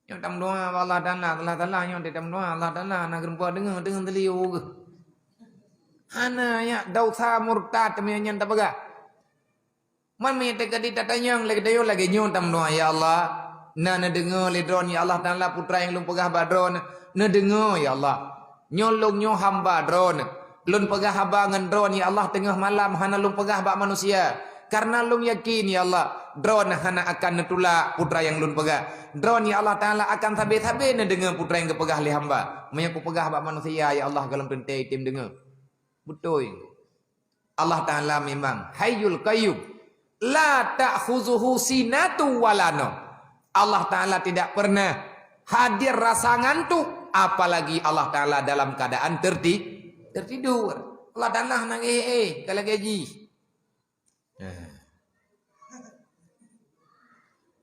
Nyoe tameudoa bak Allah Taala, Allah Taala nyoe tameudoa, Allah Taala na geureumpok deungoe, deungoe teuliu geuh. Hana nyak dosa murtad teuma nyan tapeugah. Man meunyoe teuka di tatanyong lagèe tanyoe lagèe nyoe tameudoa, "Ya Allah, na neudeungoe lé droeneuh, ya Allah Taala, peue nyang lôn peugah bak droeneuh, neudeungoe, ya Allah." Nyoe lôn nyoe hamba droeneuh. Lôn peugah haba ngon droeneuh, ya Allah, teungoh malam hana lôn peugah bak manusia. Kareuna lôn yakin, ya Allah, droeneuh hana akan neutulak peue nyang lôn peugah. Droeneuh, ya Allah Taala, akan sabé-sabé neudeungoe peue nyang geupeugah lé hamba. Meunyoe kupeugah bak manusia, ya Allah, gohlom teuntèe item deungoe. Beutôi. Allah Taala memang Hayyul Qayyum. La ta'khuzuhu sinatu wa la naum. Allah Taala tidak pernah hadir rasa ngantuk, apalagi Allah Taala dalam keadaan terti-, tertidur. Allah Taala hana geuéh-éh, ka lagèe jih. Eh.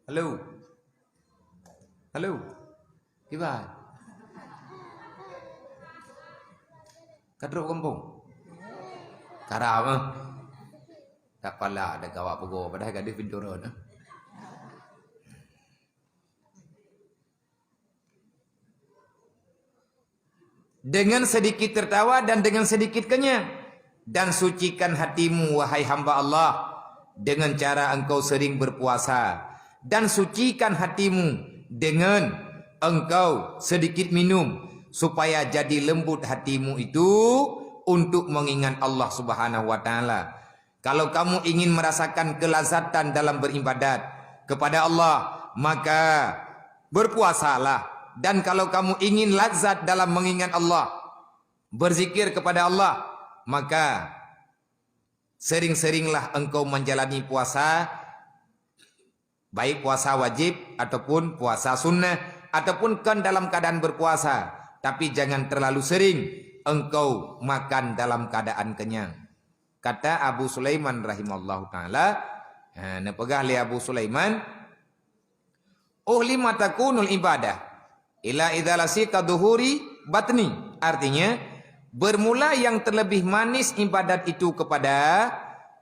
Halo. Halo. Kiban? Ka trok gampông? Karab, eh. Tak pala ada gawa peugo, padahal gadis pintu ron, eh. Dengan sedikit tertawa dan dengan sedikit kenyang. Dan sucikan hatimu, wahai hamba Allah, dengan cara engkau sering berpuasa. Dan sucikan hatimu dengan engkau sedikit minum, supaya jadi lembut hatimu itu untuk mengingat Allah Subhanahu wa Ta'ala. Kalau kamu ingin merasakan kelazatan dalam beribadat kepada Allah, maka berpuasalah. Dan kalau kamu ingin lazat dalam mengingat Allah, berzikir kepada Allah, maka sering-seringlah engkau menjalani puasa Baik puasa wajib ataupun puasa sunnah, ataupun kon dalam keadaan berpuasa, tapi jangan terlalu sering engkau makan dalam keadaan kenyang. Kata Abu Sulaiman rahimahullahu taala, ha, neupeugah lé Abu Sulaiman, "Uhli ma takunul ibadah, ila idza lasika duhuri batni." Artinya, bermula yang terlebih manis ibadat itu kepada,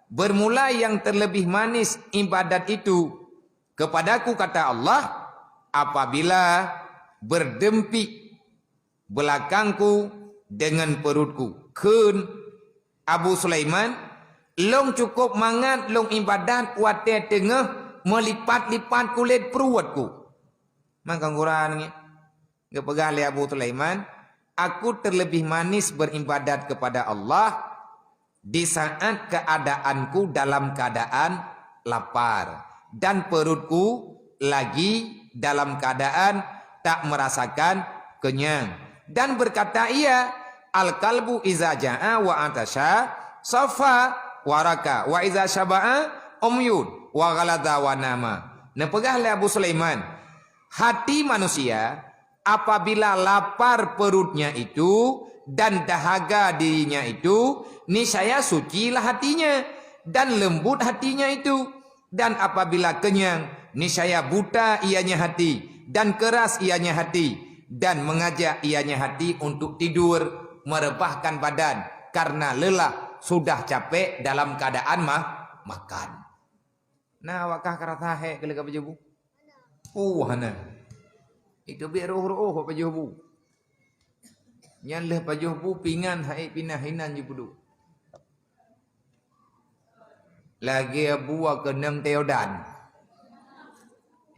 bermula yang terlebih manis ibadat itu kepadaku, kata Allah, apabila berdempik belakangku dengan perutku. Kheun Abu Sulaiman, "Lôn cukup mangat lôn ibadat watée teungoh meulipat-lipat kulét pruetku." Maka gura nyan geupeugah lé Abu Sulaiman, "Aku terlebih manis beribadat kepada Allah di saat keadaanku dalam keadaan lapar dan perutku lagi dalam keadaan tak merasakan kenyang." Dan berkata ia, "Al-qalbu iza ja'a wa atasya safa waraka, wa iza syaba'a umyun wa ghaladha wa nama." Neupeugah lé Abu Sulaiman, hati manusia apabila lapar perutnya itu dan dahaga dirinya itu, niscaya sucilah hatinya dan lembut hatinya itu. Dan apabila kenyang, niscaya buta ianya hati dan keras ianya hati dan mengajak ianya hati untuk tidur, merebahkan badan karena lelah sudah capek dalam keadaan ma-, makan. Nah, awak kah karasa hék keu leuka pajoh bu? Uh, hana. Itu biet roh-roh pajoh bu. Nyan lheueh pajoh bu pingan hai pinah inan jipeuduek. Lagée bu keunong teodan.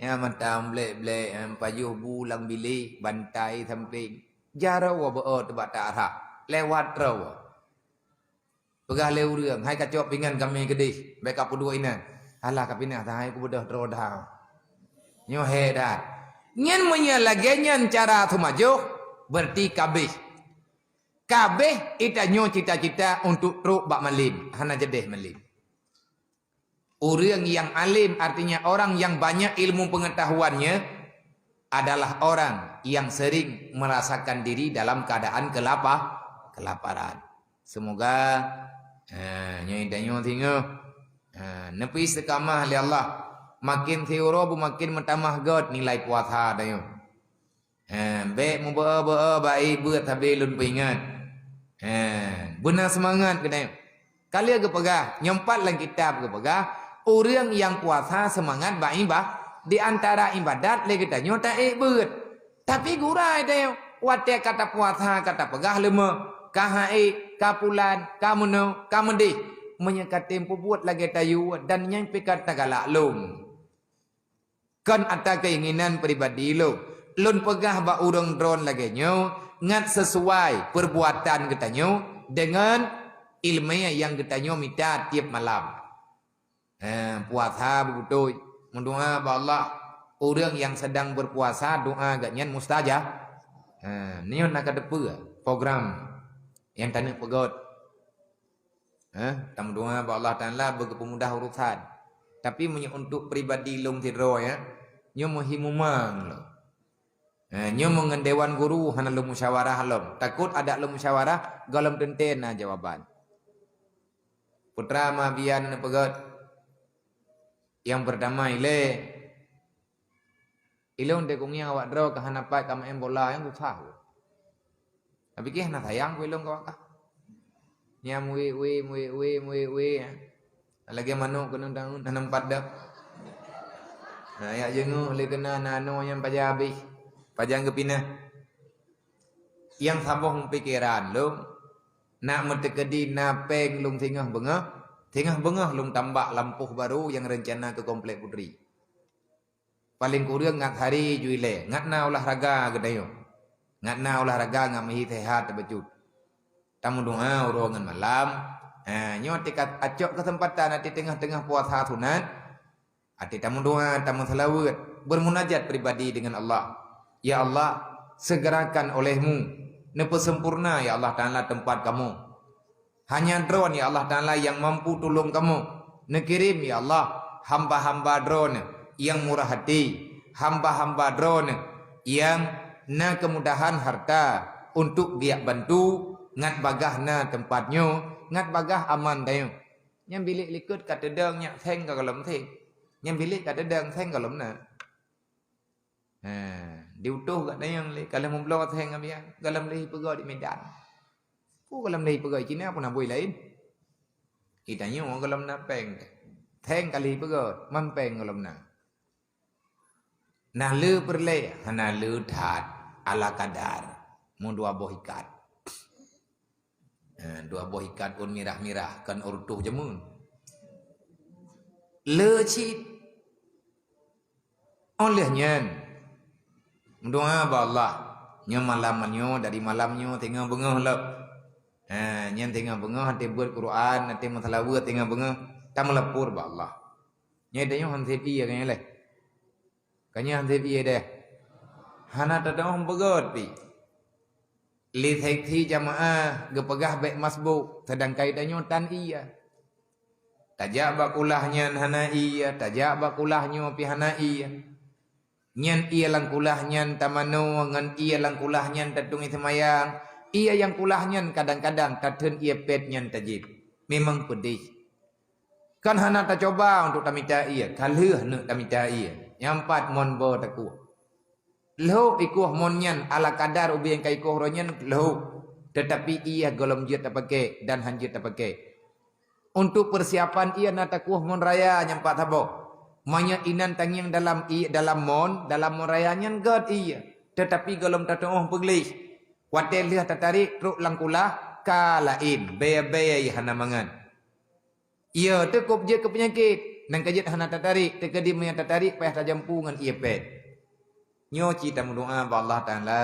Ya mata blek-blek, em, pajoh bu lam bilék, bantai sampéng. Jaroe beu teubat tak arah. Lewat roe. Peugah lé ureuëng, "Hai kacok pingan kami keudeh, bék ka peuduek inan." "Alah ka pinah, hai kubeudôh droe dah." Nyoe hék that. Nyan meunyoe lagée nyan cara teumajoh, berarti kabéh. Kabéh itanyoe cita-cita untuk trok bak malem, hana jadeh malem. Ureuëng yang alim, artinya orang yang banyak ilmu pengetahuannya, adalah orang yang sering merasakan diri dalam keadaan kelapa-, kelaparan. Semoga, eh, nyoe tanyoe singoh, eh, neupeuistiqamah lé Allah. Makin siuroe beumakin meutamah göt nilai puasa tanyoe. Ha, bék mubeuo-beuo bak ék beuet sabe lôn peuingat. Ha, beuna seumangat geutanyoe. Ka lheueh geupeugah, nyoe pat lam kitab geupeugah, ureuëng nyang puasa seumangat bak iba-, di antara ibadat lé geutanyoe ta ék beuet. Tapi gura tanyoe, watée ka tapuasa ka tapeugah leumoh, ka ha ék, ka pulan, ka meunoe, ka meudeh. Meunyoe ka tem peubuet lagée tayue dan nyan pih ka tagalak lom. Kon ata keinginan pribadi lôn. Lôn peugah bak ureuëng droen lagée nyoe ngat seusuai peurbuatan geutanyoe deungon iéleumé nyang geutanyoe mita tieb malam. Eh, puasa beubeutôi, meudoá bak Allah. Ureuëng nyang sedang berpuasa doá geuhnyan mustajab. Eh, nyoe na ka teupeue program nyang taneuk peugét. Eh, tameudoá bak Allah Taala beugeupeumudah urusan. Tapi meunyoe untuk pribadi lôn sidroe, ya, nyoe meuhi mumang lôn. Eh, nyoe meungon dewan guru hana lôn musyawarah lom. Takot adak lôn musyawarah, gohlom teuntée na jawaban. Putra ma bian neupeugét. Nyang peurtama ilée, ilôn teukungieng awak droe ka hana pat ka maén bola nyang susah. Tapi kih hana sayang ku ilôn ka awak kah. Nyang meuwé-wé, meuwé-wé, meuwé-wé, ya. Lagée manok keunong tangon hana meupat dak. Nah, yak jeungoh lé keuna na anoe nyang pajan habéh, pajan geupinah. Nyang saboh meupikéran lôn, nak meuteukeudi na péng lôn singoh beungoh, singoh beungoh lôn tambak lampôh barô nyang reuncana keu Komplek Putri. Paleng kureueng ngat hari ju ilée, ngat na olahraga geutanyoe. Ngat na olahraga ngat meuhi seuhat tabacut. Tameudoá uroe ngon malam. Ha, nyoe tika acok keuseumpatan até teungoh-teungoh puasa sunat. Até tameudoá, tameuseulaweuet, bermunajat pribadi dengan Allah. Ya Allah, segerakan oleh-Mu, neupeusempurna, ya Allah Taala, teumpat kamoe. Hanya Droen, ya Allah Taala, nyang mampu tulông kamoe. Neukirém, ya Allah, hamba-hamba Droen Nyang murah hati, hamba-hamba Droeneuh nyang na keumudahan harta untuk geujak bantu, ngat bagaih na teumpat nyoe, ngat bagaih aman tanyoe. Nyang bilék likot ka teudong nyak seng ka gohlom seng. Nyang bilék ka teudong seng gohlom na. Ha, diutoh gata nyang lé, ka lheueh meubloe seng abian, gohlom lé peugah di Medan. Peue gohlom lé peugah Cina pun na bui laén. Di tanyoe gohlom na péng. Seng ka lheueh peugah, man péng gohlom na. Na le peureulée, hana le that, ala kadar. Meudua boh ikat. Ha, dua boh ikat ôn mirah-mirah, kon ôn reutôh jameun. Le cit. Óh lheueh nyan, meudoá bak Allah. Nyoe malam nyoe, dari malam nyoe, singoh beungoh lom. Ha, nyan singoh beungoh, até beuet Quran, até meuseulaweuet singoh beungoh, tameulapor bak Allah. Nyoe tanyoe han sép ié ka nyoe lé. Ka nyoe han sép ié deh. Hana tatu'oh peugöt pih. Lé seksi jamaah geupeugah bék masbuk, seudangkan tanyoe tan ié. Tajak bak kulah nyan hana ié, tajak bak kulah nyoe pih hana ié. Nyan ié lam kulah nyan tamanoe, ngon ié lam kulah nyan tatueng seumayang. Ié nyang kulah nyan kadang-kadang tatheun ié pét nyan tajieb. Memang peudeh. Kan hana tacuba untuk tamita ié, ka lheueh neuk tamita ié. Nyang pat mon boh takueh. Lhok ikueh mon nyan ala kadar ubé nyang ka ikueh uroe nyan lhok. Teutapi ié gohlom jeuet tapaké dan han jeuet tapaké. Untuk peusiapan ié na takueh mon raya nyang pat saboh. Meunyoe inan tangieng dalam ié, dalam mon, dalam mon raya nyan göt ié. Teutapi gohlom tatu'oh peugleh. Watée lheueh tatarék trok lam kulah, ka laén, bée-bée hana mangat. Ié teuh kôb jeuet keu peunyakét, nyang ka jeuet hana tatarék, teukeudi meunyoe tatarék payah tajampu ngon ié pét. Nyoe cit tameudoá bak Allah Taala,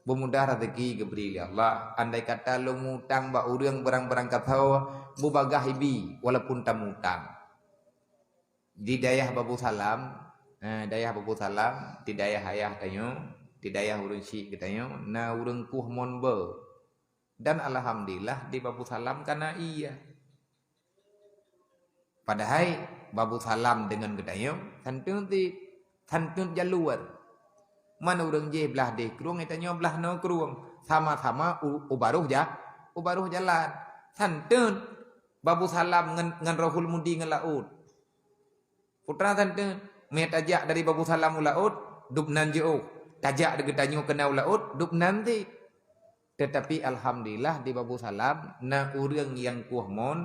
beumudah raseuki geubri lé Allah. Andai kata lôn mutang bak ureuëng barang-barang kasoe, beubagaih ibi walaupun tamutang. Di dayah Babu Salam, eh, dayah Babu Salam, di dayah ayah tanyoe, di dayah ureuëng syik geutanyoe, na ureuëng kueh mon beu. Dan alhamdulillah di Babu Salam ka na ié. Padahai Babu Salam deungon geutanyoe santeun ti santeun jaluer. Man ureuëng jih blah deh krueng, geutanyoe blah noe krueng. Sama-sama u, u baroh ja, u baroh jalan. Santeun Babu Salam ngon, ngon Rohul Mudi ngon laôt. Putra santeun, meunyoe tajak dari Babu Salam u laôt, dub nan jiôh. Tajak dari geutanyoe keunoe u laôt, dub nan ti. Teutapi alhamdulillah di Babu Salam na ureuëng nyang kueh mon,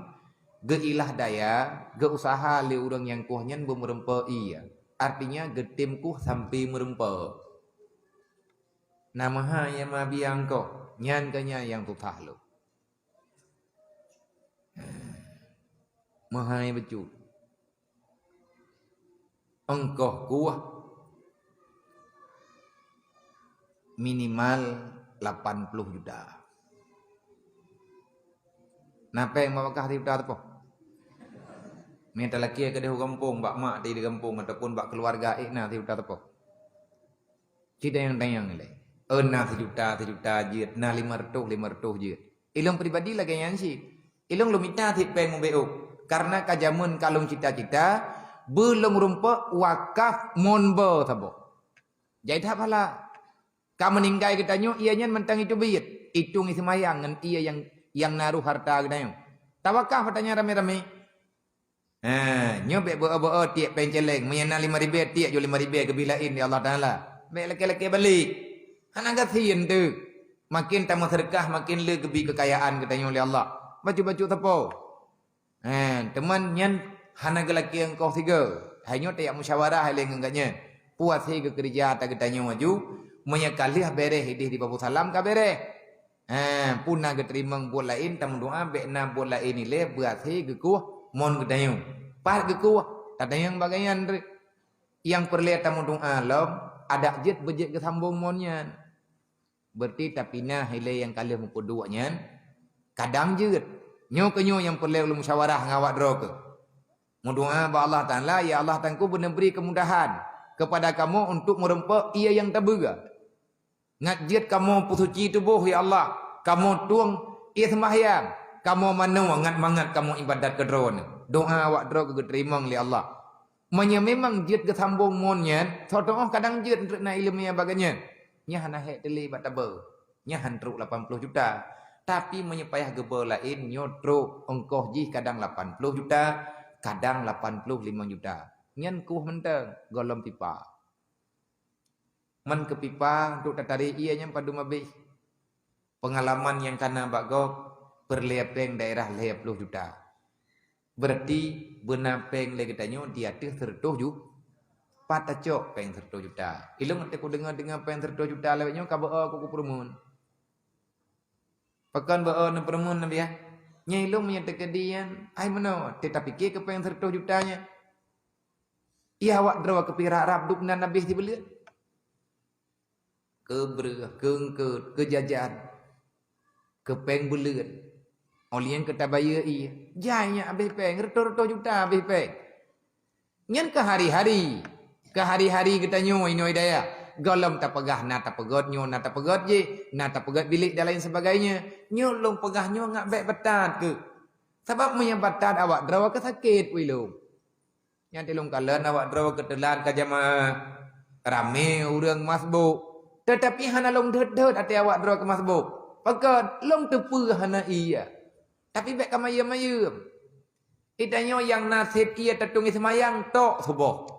geuilah daya, geuusaha lé ureuëng nyang kueh nyan beumeureumpok ié. Artinya geutem kueh sampoe meureumpok. Na meuhai nyang mabi angkoh, nyan keuh nyan nyang susah lom. Meuhai bacut. Ongkoh kueh minimal lapan puluh juta. Na péng bak bakas sijuta teupoh. Mita lakée keudeh u gampông, bak mak di gampông ataupun bak keuluwarga ék na sijuta teupoh. Ci dayang-dayang ilée. Euna sijuta, sijuta jeuet, na lima reutôh, lima reutôh jeuet. Ilông pribadi lagée nyan cit. Ilông lôn mita cit péng ubé ôk. Karena ka jameun ka lôn cita-cita, beulông rumpok wakaf mon beu saboh. Jai that pahala. Ka meuninggai geutanyoe, ié nyan mantong iteubiet. Itong iseumayang ngon ié nyang, nyang na roh harta geutanyoe. Tawakaf geutanyoe ramé-ramé. Ha, nyoe bék beu-beu tiek péng céléng. Meunyoe na lima ribée tiek, jok lima ribée geubri laén lé Allah Taala. Bék lakée-lakée balek. Hana gasien teuh. Makin tameuseudeukah, makin le geubri keukayaan geutanyoe lé Allah. Bacut-bacut sapo. Ha, teuma nyan hana geulakée ongkoh sigoe. Hai nyoe tajak musyawarah lé ngon geuh nyan. Puas he geukeureuja ata geutanyoe aju. Meunyoe ka lheueh béreh idéh di Babu Salam ka béreh. Ha, puna geuteurimong buet laén, tameudoá bék na buet laén ilée beuaséh geukueh mon geutanyoe. Pat geukueh, tatanyong bagayan reuek. Nyang peureulée tameudoá lom, adak jeuet beujeuet geusambong mon nyan. Beureuti tapinah ilée nyang ka lheueh meupeuduek nyan, kadang jeuet. Nyoe keuh nyoe nyang peureulée ulôn musyawarah ngon awak droe keuh. Meudoá bak Allah Taala, "Ya Allah, Tuhanku, beuneubri keumudahan keupada kamoe untuk meurumpok ié nyang tabeuga." Ngat jeuet kamoe peusuci tuboh, ya Allah. Kamoe tueng ié seumbahyang. Kamoe manoe ngat mangat kamoe iébadat keu Droeneuh. Doá awak droe keuh geuteurimong lé Allah. Meunyoe memang jeuet geusambong mon nyan, soe teu'oh kadang jeuet treuk na ileumèe bak geuh nyan. Nyan hana hék teuh lé bak tabeu. Nyan han trok lapan ploh juta. Tapi meunyoe payah geubeu laén, nyoe trok ongkoh jih kadang lapan ploh juta, kadang lapan ploh limong juta. Nyan kueh mantong, gohlom pipa. Man keu pipa untuk tatarek ié nyan padum abéh. Peungalaman nyang kana bak gob, peureulèe péng daerah lhèe ploh juta. Berarti beuna péng lé geutanyoe di ateueh seureutôh ju-, pat tacok péng seureutôh juta. Ilôn watèe kudeungö-deungö péng seureutôh juta lagèe nyoe ka beu-o ku kupeureumeun. Pakon beu-o neupeureumeun, Nabiah? Nyan ilôn meunyoe teukeudi nyan, ai meunoe, teuh tapiké keu péng seureutôh juta nyan. Iya awak droe keupirak rab dub nan abéh sibuleuen. Keu breueh, keu eungkôt, keu jajan, keu péng buleuen. Óh lheueh nyan keu tabayeue ié. Jai nyan abéh péng, reutôh-reutôh juta abéh péng. Nyan keu hari-hari. Keu hari-hari geutanyoe inoe dayah. Gohlom tapeugah na tapeugöt nyoe, na tapeugöt jéh, na tapeugöt bilék dan lain sebagainya. Nyoe lôn peugah nyoe ngat bèk batat keuh. Sabab meunyoe batat awak droe keu sakét wai lôn. Nyan teulông kalon awak droe keuteulat ka jamaah. Ramé ureuëng masbôk. Tetapi hana lông deuet-deuet até awak droe keu masbôk. Pakon? Lông teupeue hana ié. Tapi bèk ka mayeuem-mayeuem. Geutanyoe nyang na sép ié tatueng seumayang tok suboh.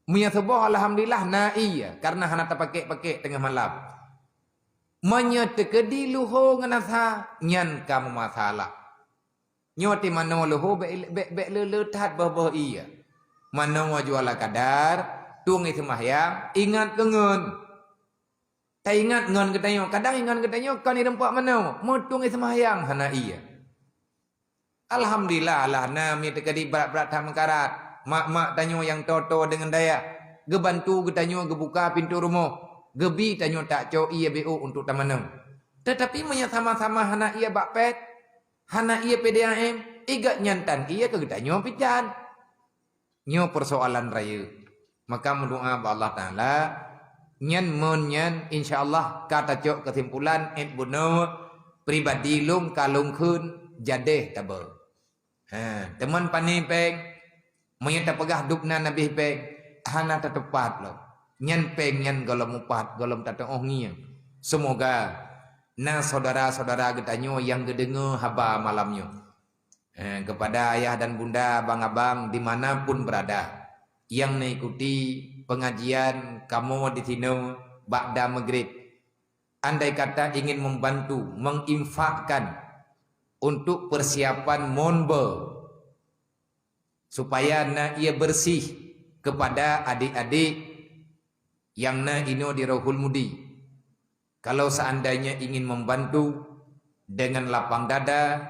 Meunyoe suboh, alhamdulillah, na ié, karena hana tapakék-pakék teungoh malam. Meunyoe teukeudi luho ngon asa, nyan ka meumasalah. Nyoe ti manoe luho bèk, bèk, bèk le-le that boh-boh ié. Manoe jua ala kadar, tueng ié seumahyang, ingat keu ngon. Taingat ngon geutanyoe, kadang ingat geutanyoe kon irumpok manoe, meutueng ié seumahyang hana ié. Alhamdulillah, Allah na mi teukeudi brat-brat that meukarat. Mak-mak tanyoe nyang toe-toe deungon dayah, geubantu geutanyoe geubuka pintoe rumoh, geubi tanyoe tak cok ié B O untuk tamanoe. Tetapi meunyoe sama-sama hana ié bak pèt, hana ié P D A M, igak nyan tan ié keu geutanyoe pih tan. Nyoe peusoalan rayeuk. Maka meudoa bak Allah Taala, nyan mon nyan insya Allah ka tacok keusimpulan, ét bunoe pribadi lôn ka lôn kheun jadeh tabeu. Ha, teuma pané péng, meunyoe tapeugah dub nan abéh péng, hana tateupat lom. Nyan péng nyan gohlom mupat, gohlom tateu'oh ngieng. Seumoga na syedara-syedara geutanyoe nyang geudeungoe haba malam nyoe. Eh, kepada ayah dan bunda, abang-abang di mana pun berada, nyang neuikuti pengajian kamoe di sinoe ba'da maghrib. Andai kata ingin membantu menginfakkan untuk persiapan mon beu, supaya na ié bersih kepada adik-adik nyang na inoe di Rohul Mudi. Kalau seandainya ingin membantu dengan lapang dada,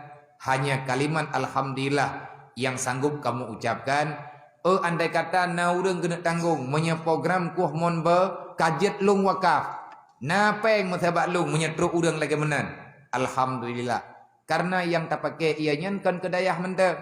hanya kalimat alhamdulillah yang sanggup kamu ucapkan, "Oh, andai kata na ureuëng keuneuk tanggong meunyoe program kueh mon beu ka jeuet lôn wakaf, na péng meusabat lôn meunyoe trok ureuëng lagée meunan." Alhamdulillah. Karena nyang tapaké ié nyan kon keu dayah mantong.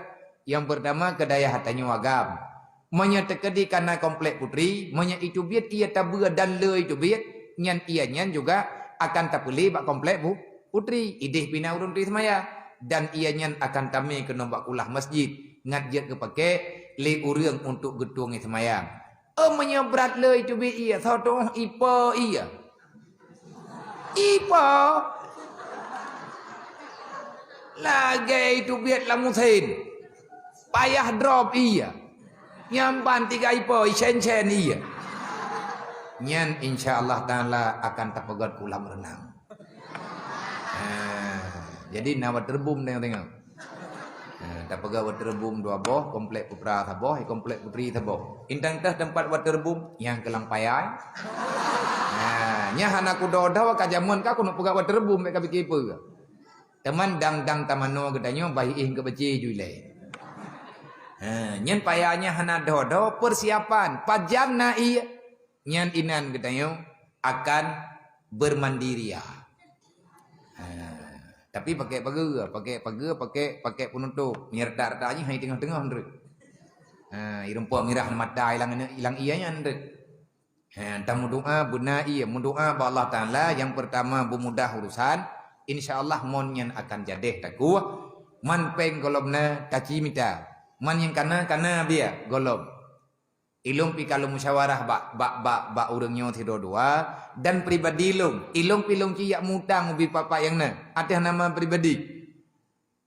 Nyang peurtama keu dayah tanyoe agam. Meunyoe teukeudi ka na komplek putri, meunyoe iteubiet ié tabeue dan le iteubiet, nyan ié nyan juga akan tapeulé bak komplek pu-, putri. Idéh pih na ureuëng turi seumaya. Dan ié nyan akan tamé keunoe bak kulah masjid, ngat jeuet geupaké lé ureuëng untuk geutueng ié seumayang. Oh, meunyoe brat le iteubiet ié, soe tuoh ipo ié? Ipo? Lagée iteubiet lam usen. Payah drop ié. Nyampan tiga ipo, isen-sen ié. Nyan insya Allah Taala akan tapeugöt kolam renang. Ha, jadi na waterboom tengok-tengok. Ha, tapeugah waterboom dua boh, komplek putra saboh, eh, komplek putri saboh. Intang teuh teumpat waterboom nyang keulang payai. Ha, nyan hana kudo-do ka jameun ka keuneuk peugah waterboom, bék ka pike peue. Teuma dang-dang tamanoe geutanyoe bah iéh keu beucé ju ilée. Ha, nyan payah nyan hana do-do persiapan. Pajan na ié. Nyan inan geutanyoe akan bermandiriah. Ha, tapi pakai pageue, pakai pageue, pakai, pakai penutup. Meunyoe retak-retak jih hai teungoh-teungoh ndeuek. Ha, irumpok mirah mata ilang, ilang ié nyan ndeuek. Ha, enta meudoa beuna ié, meudoa bak Allah Taala nyang peurtama beumudah urusan, insya Allah mon nyan akan jadeh takueh, man péng gohlom na taci mita, man nyang kana, kana biya gohlom. Ilông pi ka lôn musyawarah bak, bak, bak, bak ureuëng nyoe sidroe dua, dan pribadi lông, ilông pi lông cit jak mutang ubé papa nyang na, ateueh nama pribadi.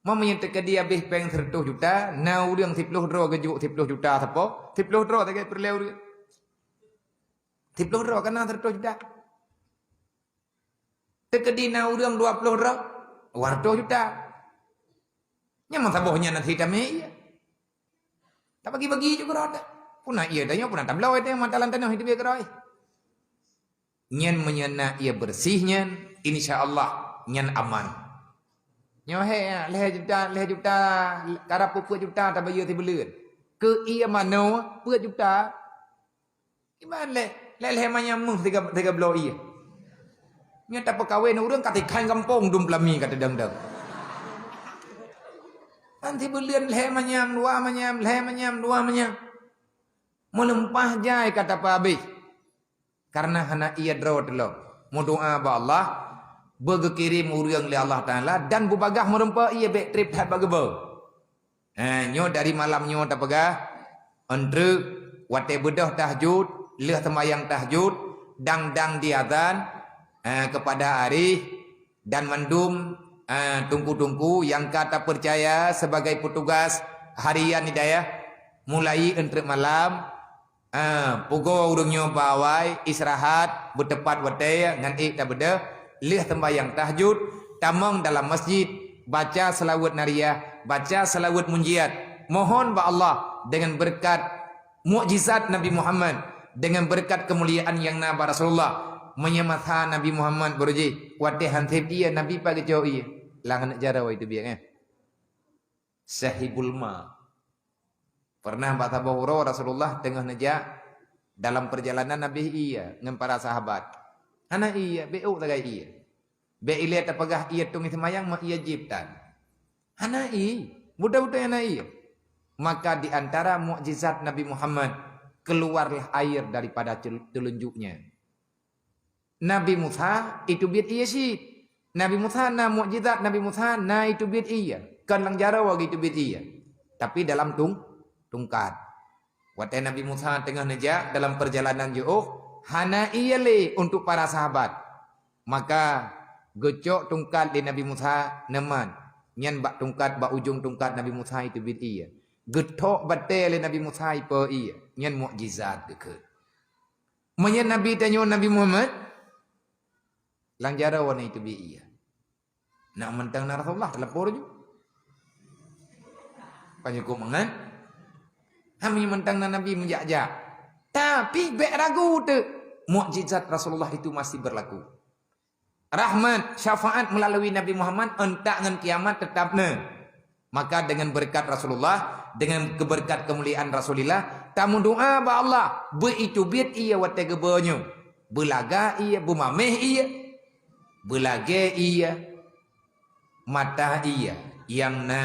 Meunyoe teukeudi habéh péng seratus juta, na ureuëng siploh droe geujok siploh juta sapo, siploh droe teuka peureulée ureuëng. Siploh droe kana seratus juta. Teukeudi na ureuëng dua ploh droe, dua ratus juta. Nyan meusaboh nyan na sita mé ié. Tabagi-bagi ju keurot. Puna ié tanyoe, puna tabloe teuh mata lam tanoh itu biar keurot. Nyan meunyoe na ié bersih nyan, insya Allah nyan aman. Nyoe he, lhée juta, lhée juta, karab peuet juta tabayeue sibuleuen. Keu ié manoe peuet juta. Iban lé, lé, lé manyam meuh tiga, tiga bloe ié. Nyoe tapeukawen ureuëng ka tikhan gampông dum peulami ka teudang-dang. Nanti beuleuen lé manyam, dua manyam, lé manyam, dua manyam. Meulimpah jai ka tapeuhabéh. Karena hana ié droe teulông. Meudoa bak Allah, beugeukirém ureuëng lé Allah Taala dan beubagaih meureumpok ié bék treb that bak geuboe. Eh, nyoe dari malam nyoe tapeugah, eunteuk watée beudôh tahajud, lheueh seumayang tahajud, dang-dang diazan, eh, kepada arif dan mandum, eh, teungku-teungku nyang ka tapeucaya sebagai petugas harian di dayah, mulai eunteuk malam, Ah, pugoe ureuëng nyoe bak awai, istirahat, beuteupat watée ngon ék tabeudôh, lheueh seumbahyang tahajud, tamong dalam masjid, baca seulaweuet nariyah, baca seulaweuet munjiat. Mohon bak Allah deungon beureukat mukjizat Nabi Muhammad, deungon beureukat keumuliaan nyang na bak Rasulullah. Meunyoe masa Nabi Muhammad beurujih, watée han sép ié, Nabi pat geucok ié? Lam aneuk jaroe itu biet, eh. Sahibul ma. Pernah bak saboh uroe Rasulullah teungoh neujak dalam perjalanan, habéh ié ngon para sahabat. Hana ié, bék ôk sagai ié. Bék ilée tapeugah ié tueng seumayang, meu ié jieb tan. Hana ié, beutôi-beutôi hana ié. Maka di antara mukjizat Nabi Muhammad, keluarlah air daripada cel-, telunjuknya. Nabi Musa iteubiet ié cit. Nabi Musa na mukjizat, Nabi Musa na iteubiet ié. Kon lam jaroe geuteubiet ié, tapi dalam tung-, tungkat. Watée Nabi Musa teungoh neujak dalam perjalanan jiôh, hana ié lé untuk para sahabat. Maka geucok tungkat lé Nabi Musa neumat. Nyan bak tungkat, bak ujong tungkat Nabi Musa iteubiet ié. Geuthok batée lé Nabi Musa ipo ié. Nyan mukjizat geukheun. Meunyoe Nabi tanyoe Nabi Muhammad, lam jaroe na iteubiet ié. Nak mantong na Rasulullah, teulapor ju. Panyukup mangat. Ha, meunyoe mantong na Nabi meujak-jak. Tapi bék ragu teuk, mukjizat Rasulullah itu masih berlaku. Rahmat, syafaat meulalu Nabi Muhammad, euntak ngon kiamat teutap na. Maka deungon beureukat Rasulullah, deungon keubeureukat keumuliaan Rasulillah, tameudoa bak Allah, beu iteubiet ié watée geuboe nyoe, beulaga ié, beumaméh ié, beulagée ié, mata ié nyang na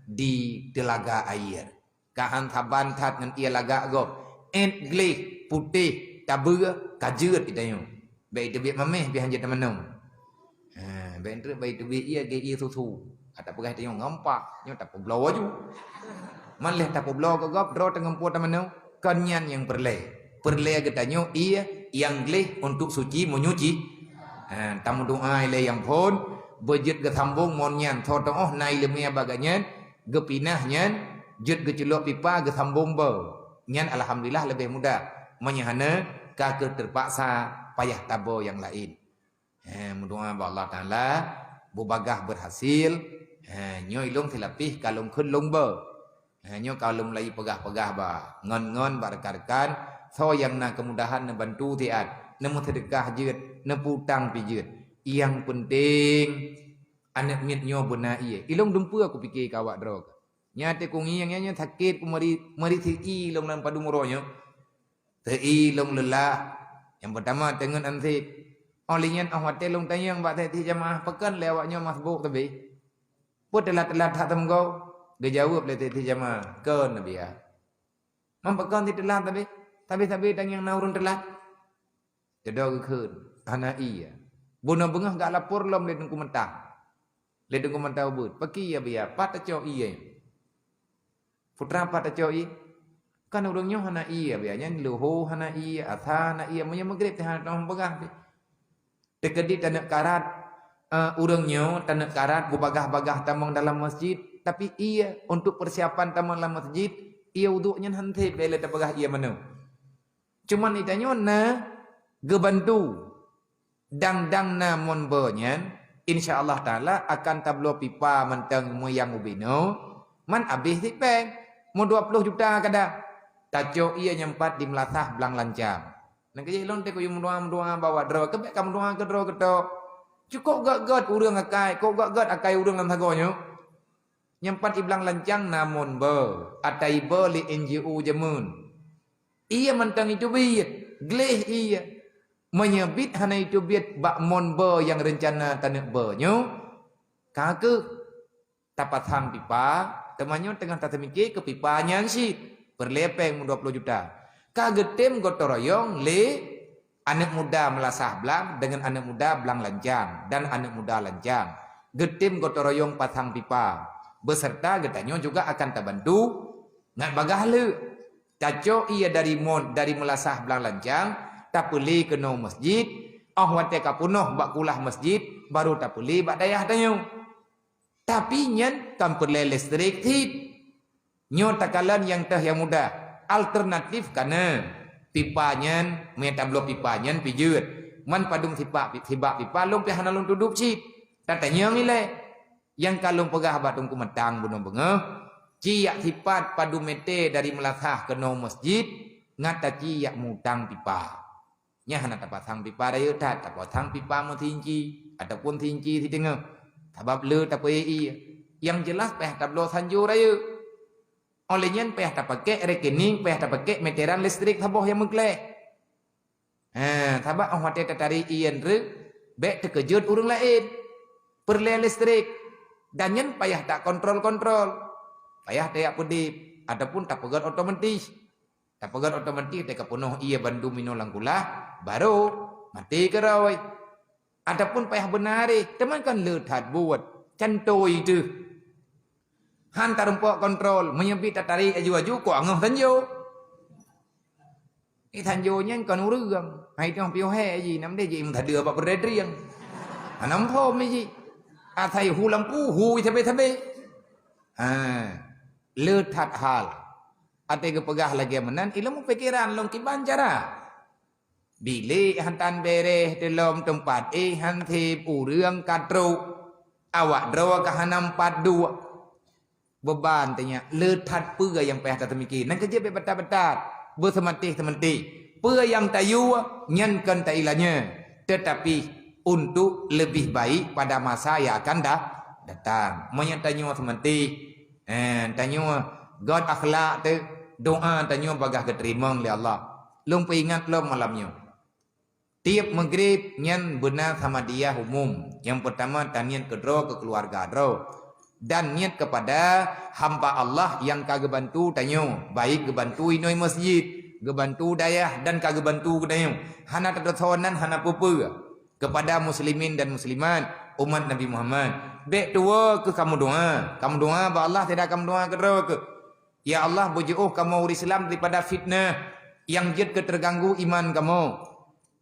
di teulaga air. Ka han saban that ngon ié lagak gob. Ét gleh, putéh, tabeue, ka jeuet geutanyoe. Bék iteubiet maméh pih han jeuet tamanoe. Ha, bék treuk bék iteubiet ié, gét ié susu. Ka tapeugah tanyoe ngon pak, nyoe tapeubloe ju. Man lheueh tapeubloe keu gob, droe teungoh po tamanoe, kon nyan nyang peureulée. Peureulée geutanyoe ié nyang gleh untuk suci menyuci. Ha, tameudoa ilée nyang phon, beujeuet geusambong mon nyan, soe teuôh na ileumé bak gobnyan, geupinah nyan, jeuet geuculok pipa geusambong boh. Nyan alhamdulillah leubeh mudah. Meunyoe hana, ka kheueh teupaksa payah taboh nyang laén. He, meudoa bak Allah Taala, beubagaih beurhasil. He, nyoe ilông silapeh ka lông kheun lông boh. He, nyoe ka lông laju peugah-peugah bak ngon-ngon bak rekan-rekan, soe nyang na keumudahan neubantu siat, neumeuseudeukah jeuet, neupeutang pih jeuet. Nyang peunteng, Aneuk miet nyoe beuna ié. Ilông dumpeue kupike keu awak droe. Nyan teuh kungieng nyan, nyan sakét ku meuri, meuri seu'i ilông lam padum uroe nyoe. Seu'i ilông leulah. Nyang peutama teungeut ansép. Óh lheueh nyan óh watée lông tanyong bak tieb-tieb jamaah, pakon lé awak nyoe masbôk teubiet. Peue teulat-teulat that teumeugoe? Geujaweueb lé tieb-tieb jamaah, "Kon neubiet." "Man pakon teulat teubiet? Sabe-sabe tangieng na ureuëng teulat." Teudoe geukheun, hana ié. Bunoe beungoh gak lapor lom lé Teungku Meuntah. Lé Teungku Meuntah Ubit, "Pakri ya biya, pat tacok ié?" "Putra, pat tacok ié?" Kan ureuëng nyoe hana ie, biasanya luho hana ie, asa hana ie, meunyoe Maghrib teuh hana teupeugah pih. Teukeudi taneuk karat, eh, ureuëng nyoe taneuk karat beubagah-bagah tamong dalam masjid, tapi ie untuk persiapan tamong dalam masjid, ie uduk nyan hana sép lé tapeugah ie manoe. Cuman itanyoe na geubantu. Dang-dang na mon beu nyan, insya Allah Taala akan tabloe pipa mantong meuyang ubinoe, man abéh sipeng, meudua ploh juta kada. Tacok ie nyang pat di meulasah blang lancang. Nang keujih lôn teuh kuyue meudoa-meudoa bak droe, keubek ka meudoa keudroe geutok. Cukôp gét-gét ureuëng akai, kôp gét-gét akai ureuëng lam sagoe nyoe. Nyang pat i blang lancang na mon beu, ata iba lé N G O jameun. Ie mantong iteubiet, gleh ie. Meunyoe biet hana iteubiet bak mon beu nyang reuncana taneuk beu nyoe, ka keuh tapasang pipa, teuma nyoe teungoh taseumike keu pipa nyan cit. Peureulée péng meudua ploh juta. Ka geutem gotong royong lé aneuëk muda meulasah blang deungon aneuëk muda blang lancang dan aneuëk muda lancang. Geutem gotong royong pasang pipa. Beserta geutanyoe juga akan tabantu ngat bagah leuk. Tacok ie dari mon, dari meulasah blang lancang, tapeulé keunoe masjid, óh watée ka peunoh bak kulah masjid, baru tapeulé bak dayah tanyoe. Tapi nyan kan peureulée listrik cit. Nyoe takalon nyang teuh nyang mudah. Alternatif ka na. Pipa nyan, meunyoe tabloe pipa nyan pih jeuet. Man padum sibak, sibak pipa lôn pih hana lôn tudub cit. Tatanyong ilée. Nyang ka lôn peugah bak Teungku Matang bunoe beungoh, ci jak sipat padum mete dari meulasah keunoe masjid, ngat taci jak mutang pipa. Nyan hana tapasang pipa rayeuk that, tapasang pipa meusinci ataupun sinci siteungoh. Sabab le tapeuék ie. Nyang jeulaih payah tabloe sanjo rayeuk. Óh lheueh nyan payah tapakek rekening, payah tapakek meteran listrik saboh nyang meukleh. Ha, sabab óh watée tatarek ie nyan treuk, bék teukeujot ureuëng laén. Peureulée listrik. Dan nyan payah takontrol-kontrol. Payah tajak peudeb ataupun tapeugét otomatis. Tapeugét otomatis teuka peunoh ie bandum inoe lam kulah, baru maté keurôi. Ataupun payah beuna hareh, teuma kan le that buet. Cantoi teuh. Han tarumpok kontrol, meunyoe bit tatarek aju-aju, kok angoh tanjo. Eh, tanjo nyan kon ureuëng. Hai tong piôh he ji, nam deh ji meusadeue bak peureudrieng. Hana muphom ji. Asai hu lampu, hu sabe-sabe. Ha, le that hal. Até geupeugah lagée meunan, ileumu pikiran lôn kiban cara. Bilék hantan béreh teulom teumpat éh han sép ureuëng ka trok. Awak droe ka hana meupat duek. Beuban teunyak le that peue nyang payah tateumiki. Nang keujeuet bék batat-batat. Beuseumantéh-seumantéh. Peue nyang tayue nyan kon tailanya. Teutapi untuk leubeh baik pada masa nyang akan da-, datang. Meunyoe tanyoe seumantéh, Eh, tanyoe gét akhlak teuh, doa tanyoe bagah geuteurimong lé Allah. Lôn peuingat lom malam nyoe. Tieb Maghrib nyan beuna samadiyah umum. Nyang peurtama taniet keudroe keu keuluwarga droe dan niet keupada hamba Allah nyang ka geubantu tanyoe, baik geubantu inoe masjid, geubantu dayah dan ka geubantu geutanyoe. Hana teudeungoe nan hana peue-peue. Kepada muslimin dan muslimat, umat Nabi Muhammad. Bék tuwoe keuh kamoe doa. Kamoe doa bak Allah, sira kamoe doa keudroe keuh. Ya Allah, beujiôh kamoe ureuëng Islam daripada fitnah nyang jeuet keu teuganggu iman kamoe.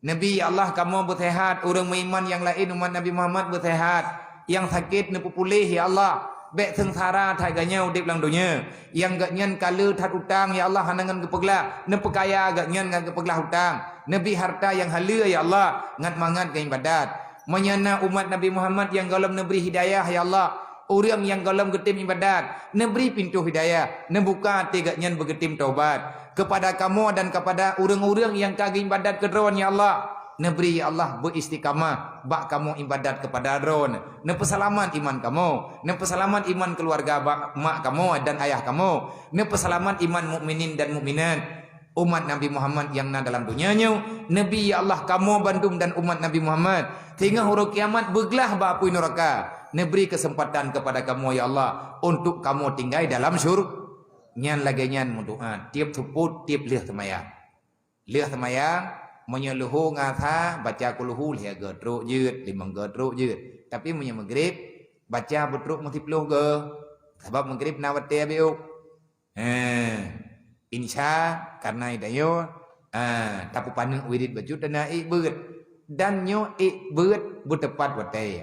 Nabi, ya Allah, kamoe beuseuhat, ureuëng meuiman nyang laén umat Nabi Muhammad beuseuhat. Nyang sakét neupeupuléh, ya Allah. Bék seungsara that geuh nyan udeb lam donya. Nyang geuh nyan ka le that utang, ya Allah, hana ngon geupeuglah. Neupeukaya geuh nyan ngon geupeuglah utang. Neubri harta nyang haleue, ya Allah, ngat mangat keu iébadat. Meunyoe na umat Nabi Muhammad nyang gohlom neubri hidayah, ya Allah, ureuëng nyang gohlom geutem iébadat, neubri pintoe hidayah, neubuka até geuh nyan beugeutem taubat. Keupada kamoe dan keupada ureuëng-ureuëng nyang ka geuiébadat keu Droe, ya Allah, neubri, ya Allah, beuistiqamah bak kamoe iébadat keupada Droe. Neupeuseulamat iman kamoe, neupeuseulamat iman keuluwarga ba-, mak kamoe dan ayah kamoe, neupeuseulamat iman mukminin dan mukminat. Umat Nabi Muhammad nyang na dalam donya nyoe, neubri, ya Allah, kamoe bandum dan umat Nabi Muhammad, singoh uroe kiamat beuglah bak apui neuraka. Neubri keuseumpatan keupada kamoe, ya Allah, untuk kamoe tinggai dalam syur-, nyan lagée nyan meudoa tieb seupôt, tieb lheueh seumayang. Lheueh seumayang, meunyoe luho ngon asa, baca kulhu lhée goe trok jeuet, limong goe trok jeuet. Tapi meunyoe Maghrib, baca beutrok meusiplôh goe. Sabab Maghrib na watée abéh ôk. He. Insya, karena itanyoe, ah, tapeupaneuk wirid bacut dan ék beuet. Dan nyoe ék beuet beuteupat watée.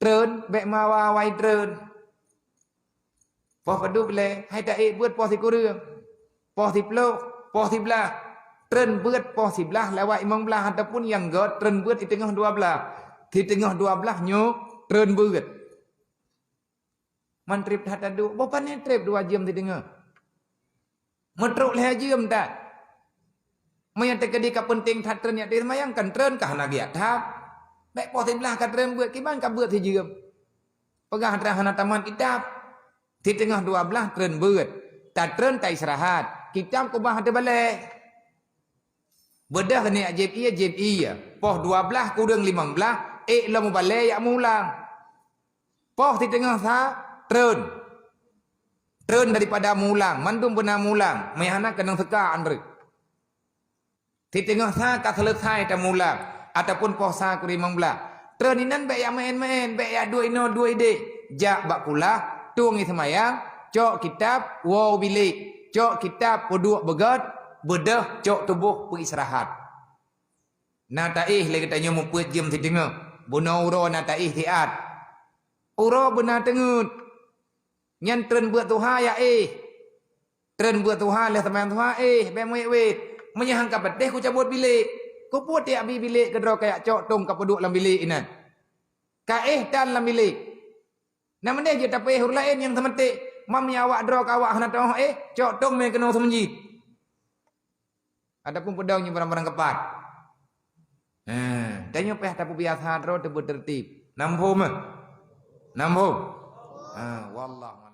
Treun, bék meuawai-awai treun. Poh padub lé, hai ta ék beuet poh sikureueng, poh siploh, poh siblaih. Treun beuet poh siblaih lewat limong blaih ataupun nyang gét treun beuet di teungoh dua blaih. Di teungoh dua blaih nyoe treun beuet. Man treb that taduek, boh pané treb dua jeuem di teungoh. Meutrok lhée jeuem that. Meunyoe teukeudi ka peunteng that treun jak teuseumbahyang, kan treun ka hana geujak that. Bék poh siblaih ka treun beuet, kiban ka beuet sijeuem. Peugah treun hana tamat kitab. Di teungoh dua blaih treun beuet. Tatreun taistirahat. Kitab keubah ateueh balée. Beudôh keuneuk jieb ie, jieb ie. Poh dua blaih kureueng limong blaih, ék lom u balée jak mulang. Poh di teungoh sa, treun. Treun daripada mulang, mandum beuna mulang, meuhana keunong seuka anreuk. Di teungoh sa ka seuleusai tamulang, ataupun poh sa kureueng limong blaih. Treun inan bék jak meu'én-meu'én, bék jak duek inoe duek idéh. Jak bak kulah, tueng ie seumayang, cok kitab, woe u bilék. Cok kitab, peuduek beugét, beudôh, cok tuboh, peuistirahat. Na taéh lé geutanyoe mupeue jeuem di teungoh, bunoe uroe na taéh siat. Uroe beuna teungeut. Nyan treun beuet tuha jak éh. Treun beuet tuha lheueh seumayang tuha éh, bék meuwét-wét. Meunyoe han ka patéh kucabot bilék. Kupeue tiek bi bilék keudroe kajak cok tong kapeuduek lam bilék inan. Ka éh tan lam bilék. Na meudéh jeuet tapeuéh ureuëng laén nyang seumeutée, mam nyang awak droe keu awak hana teuoh éh, cok tong mé keunoe seumeujid. Adapun peudong nyoe barang-barang keupat. Eh, tanyoe payah tapeubiasa droe teubeutertib. Nam phom meuh? Nam phom? Ah, wallah.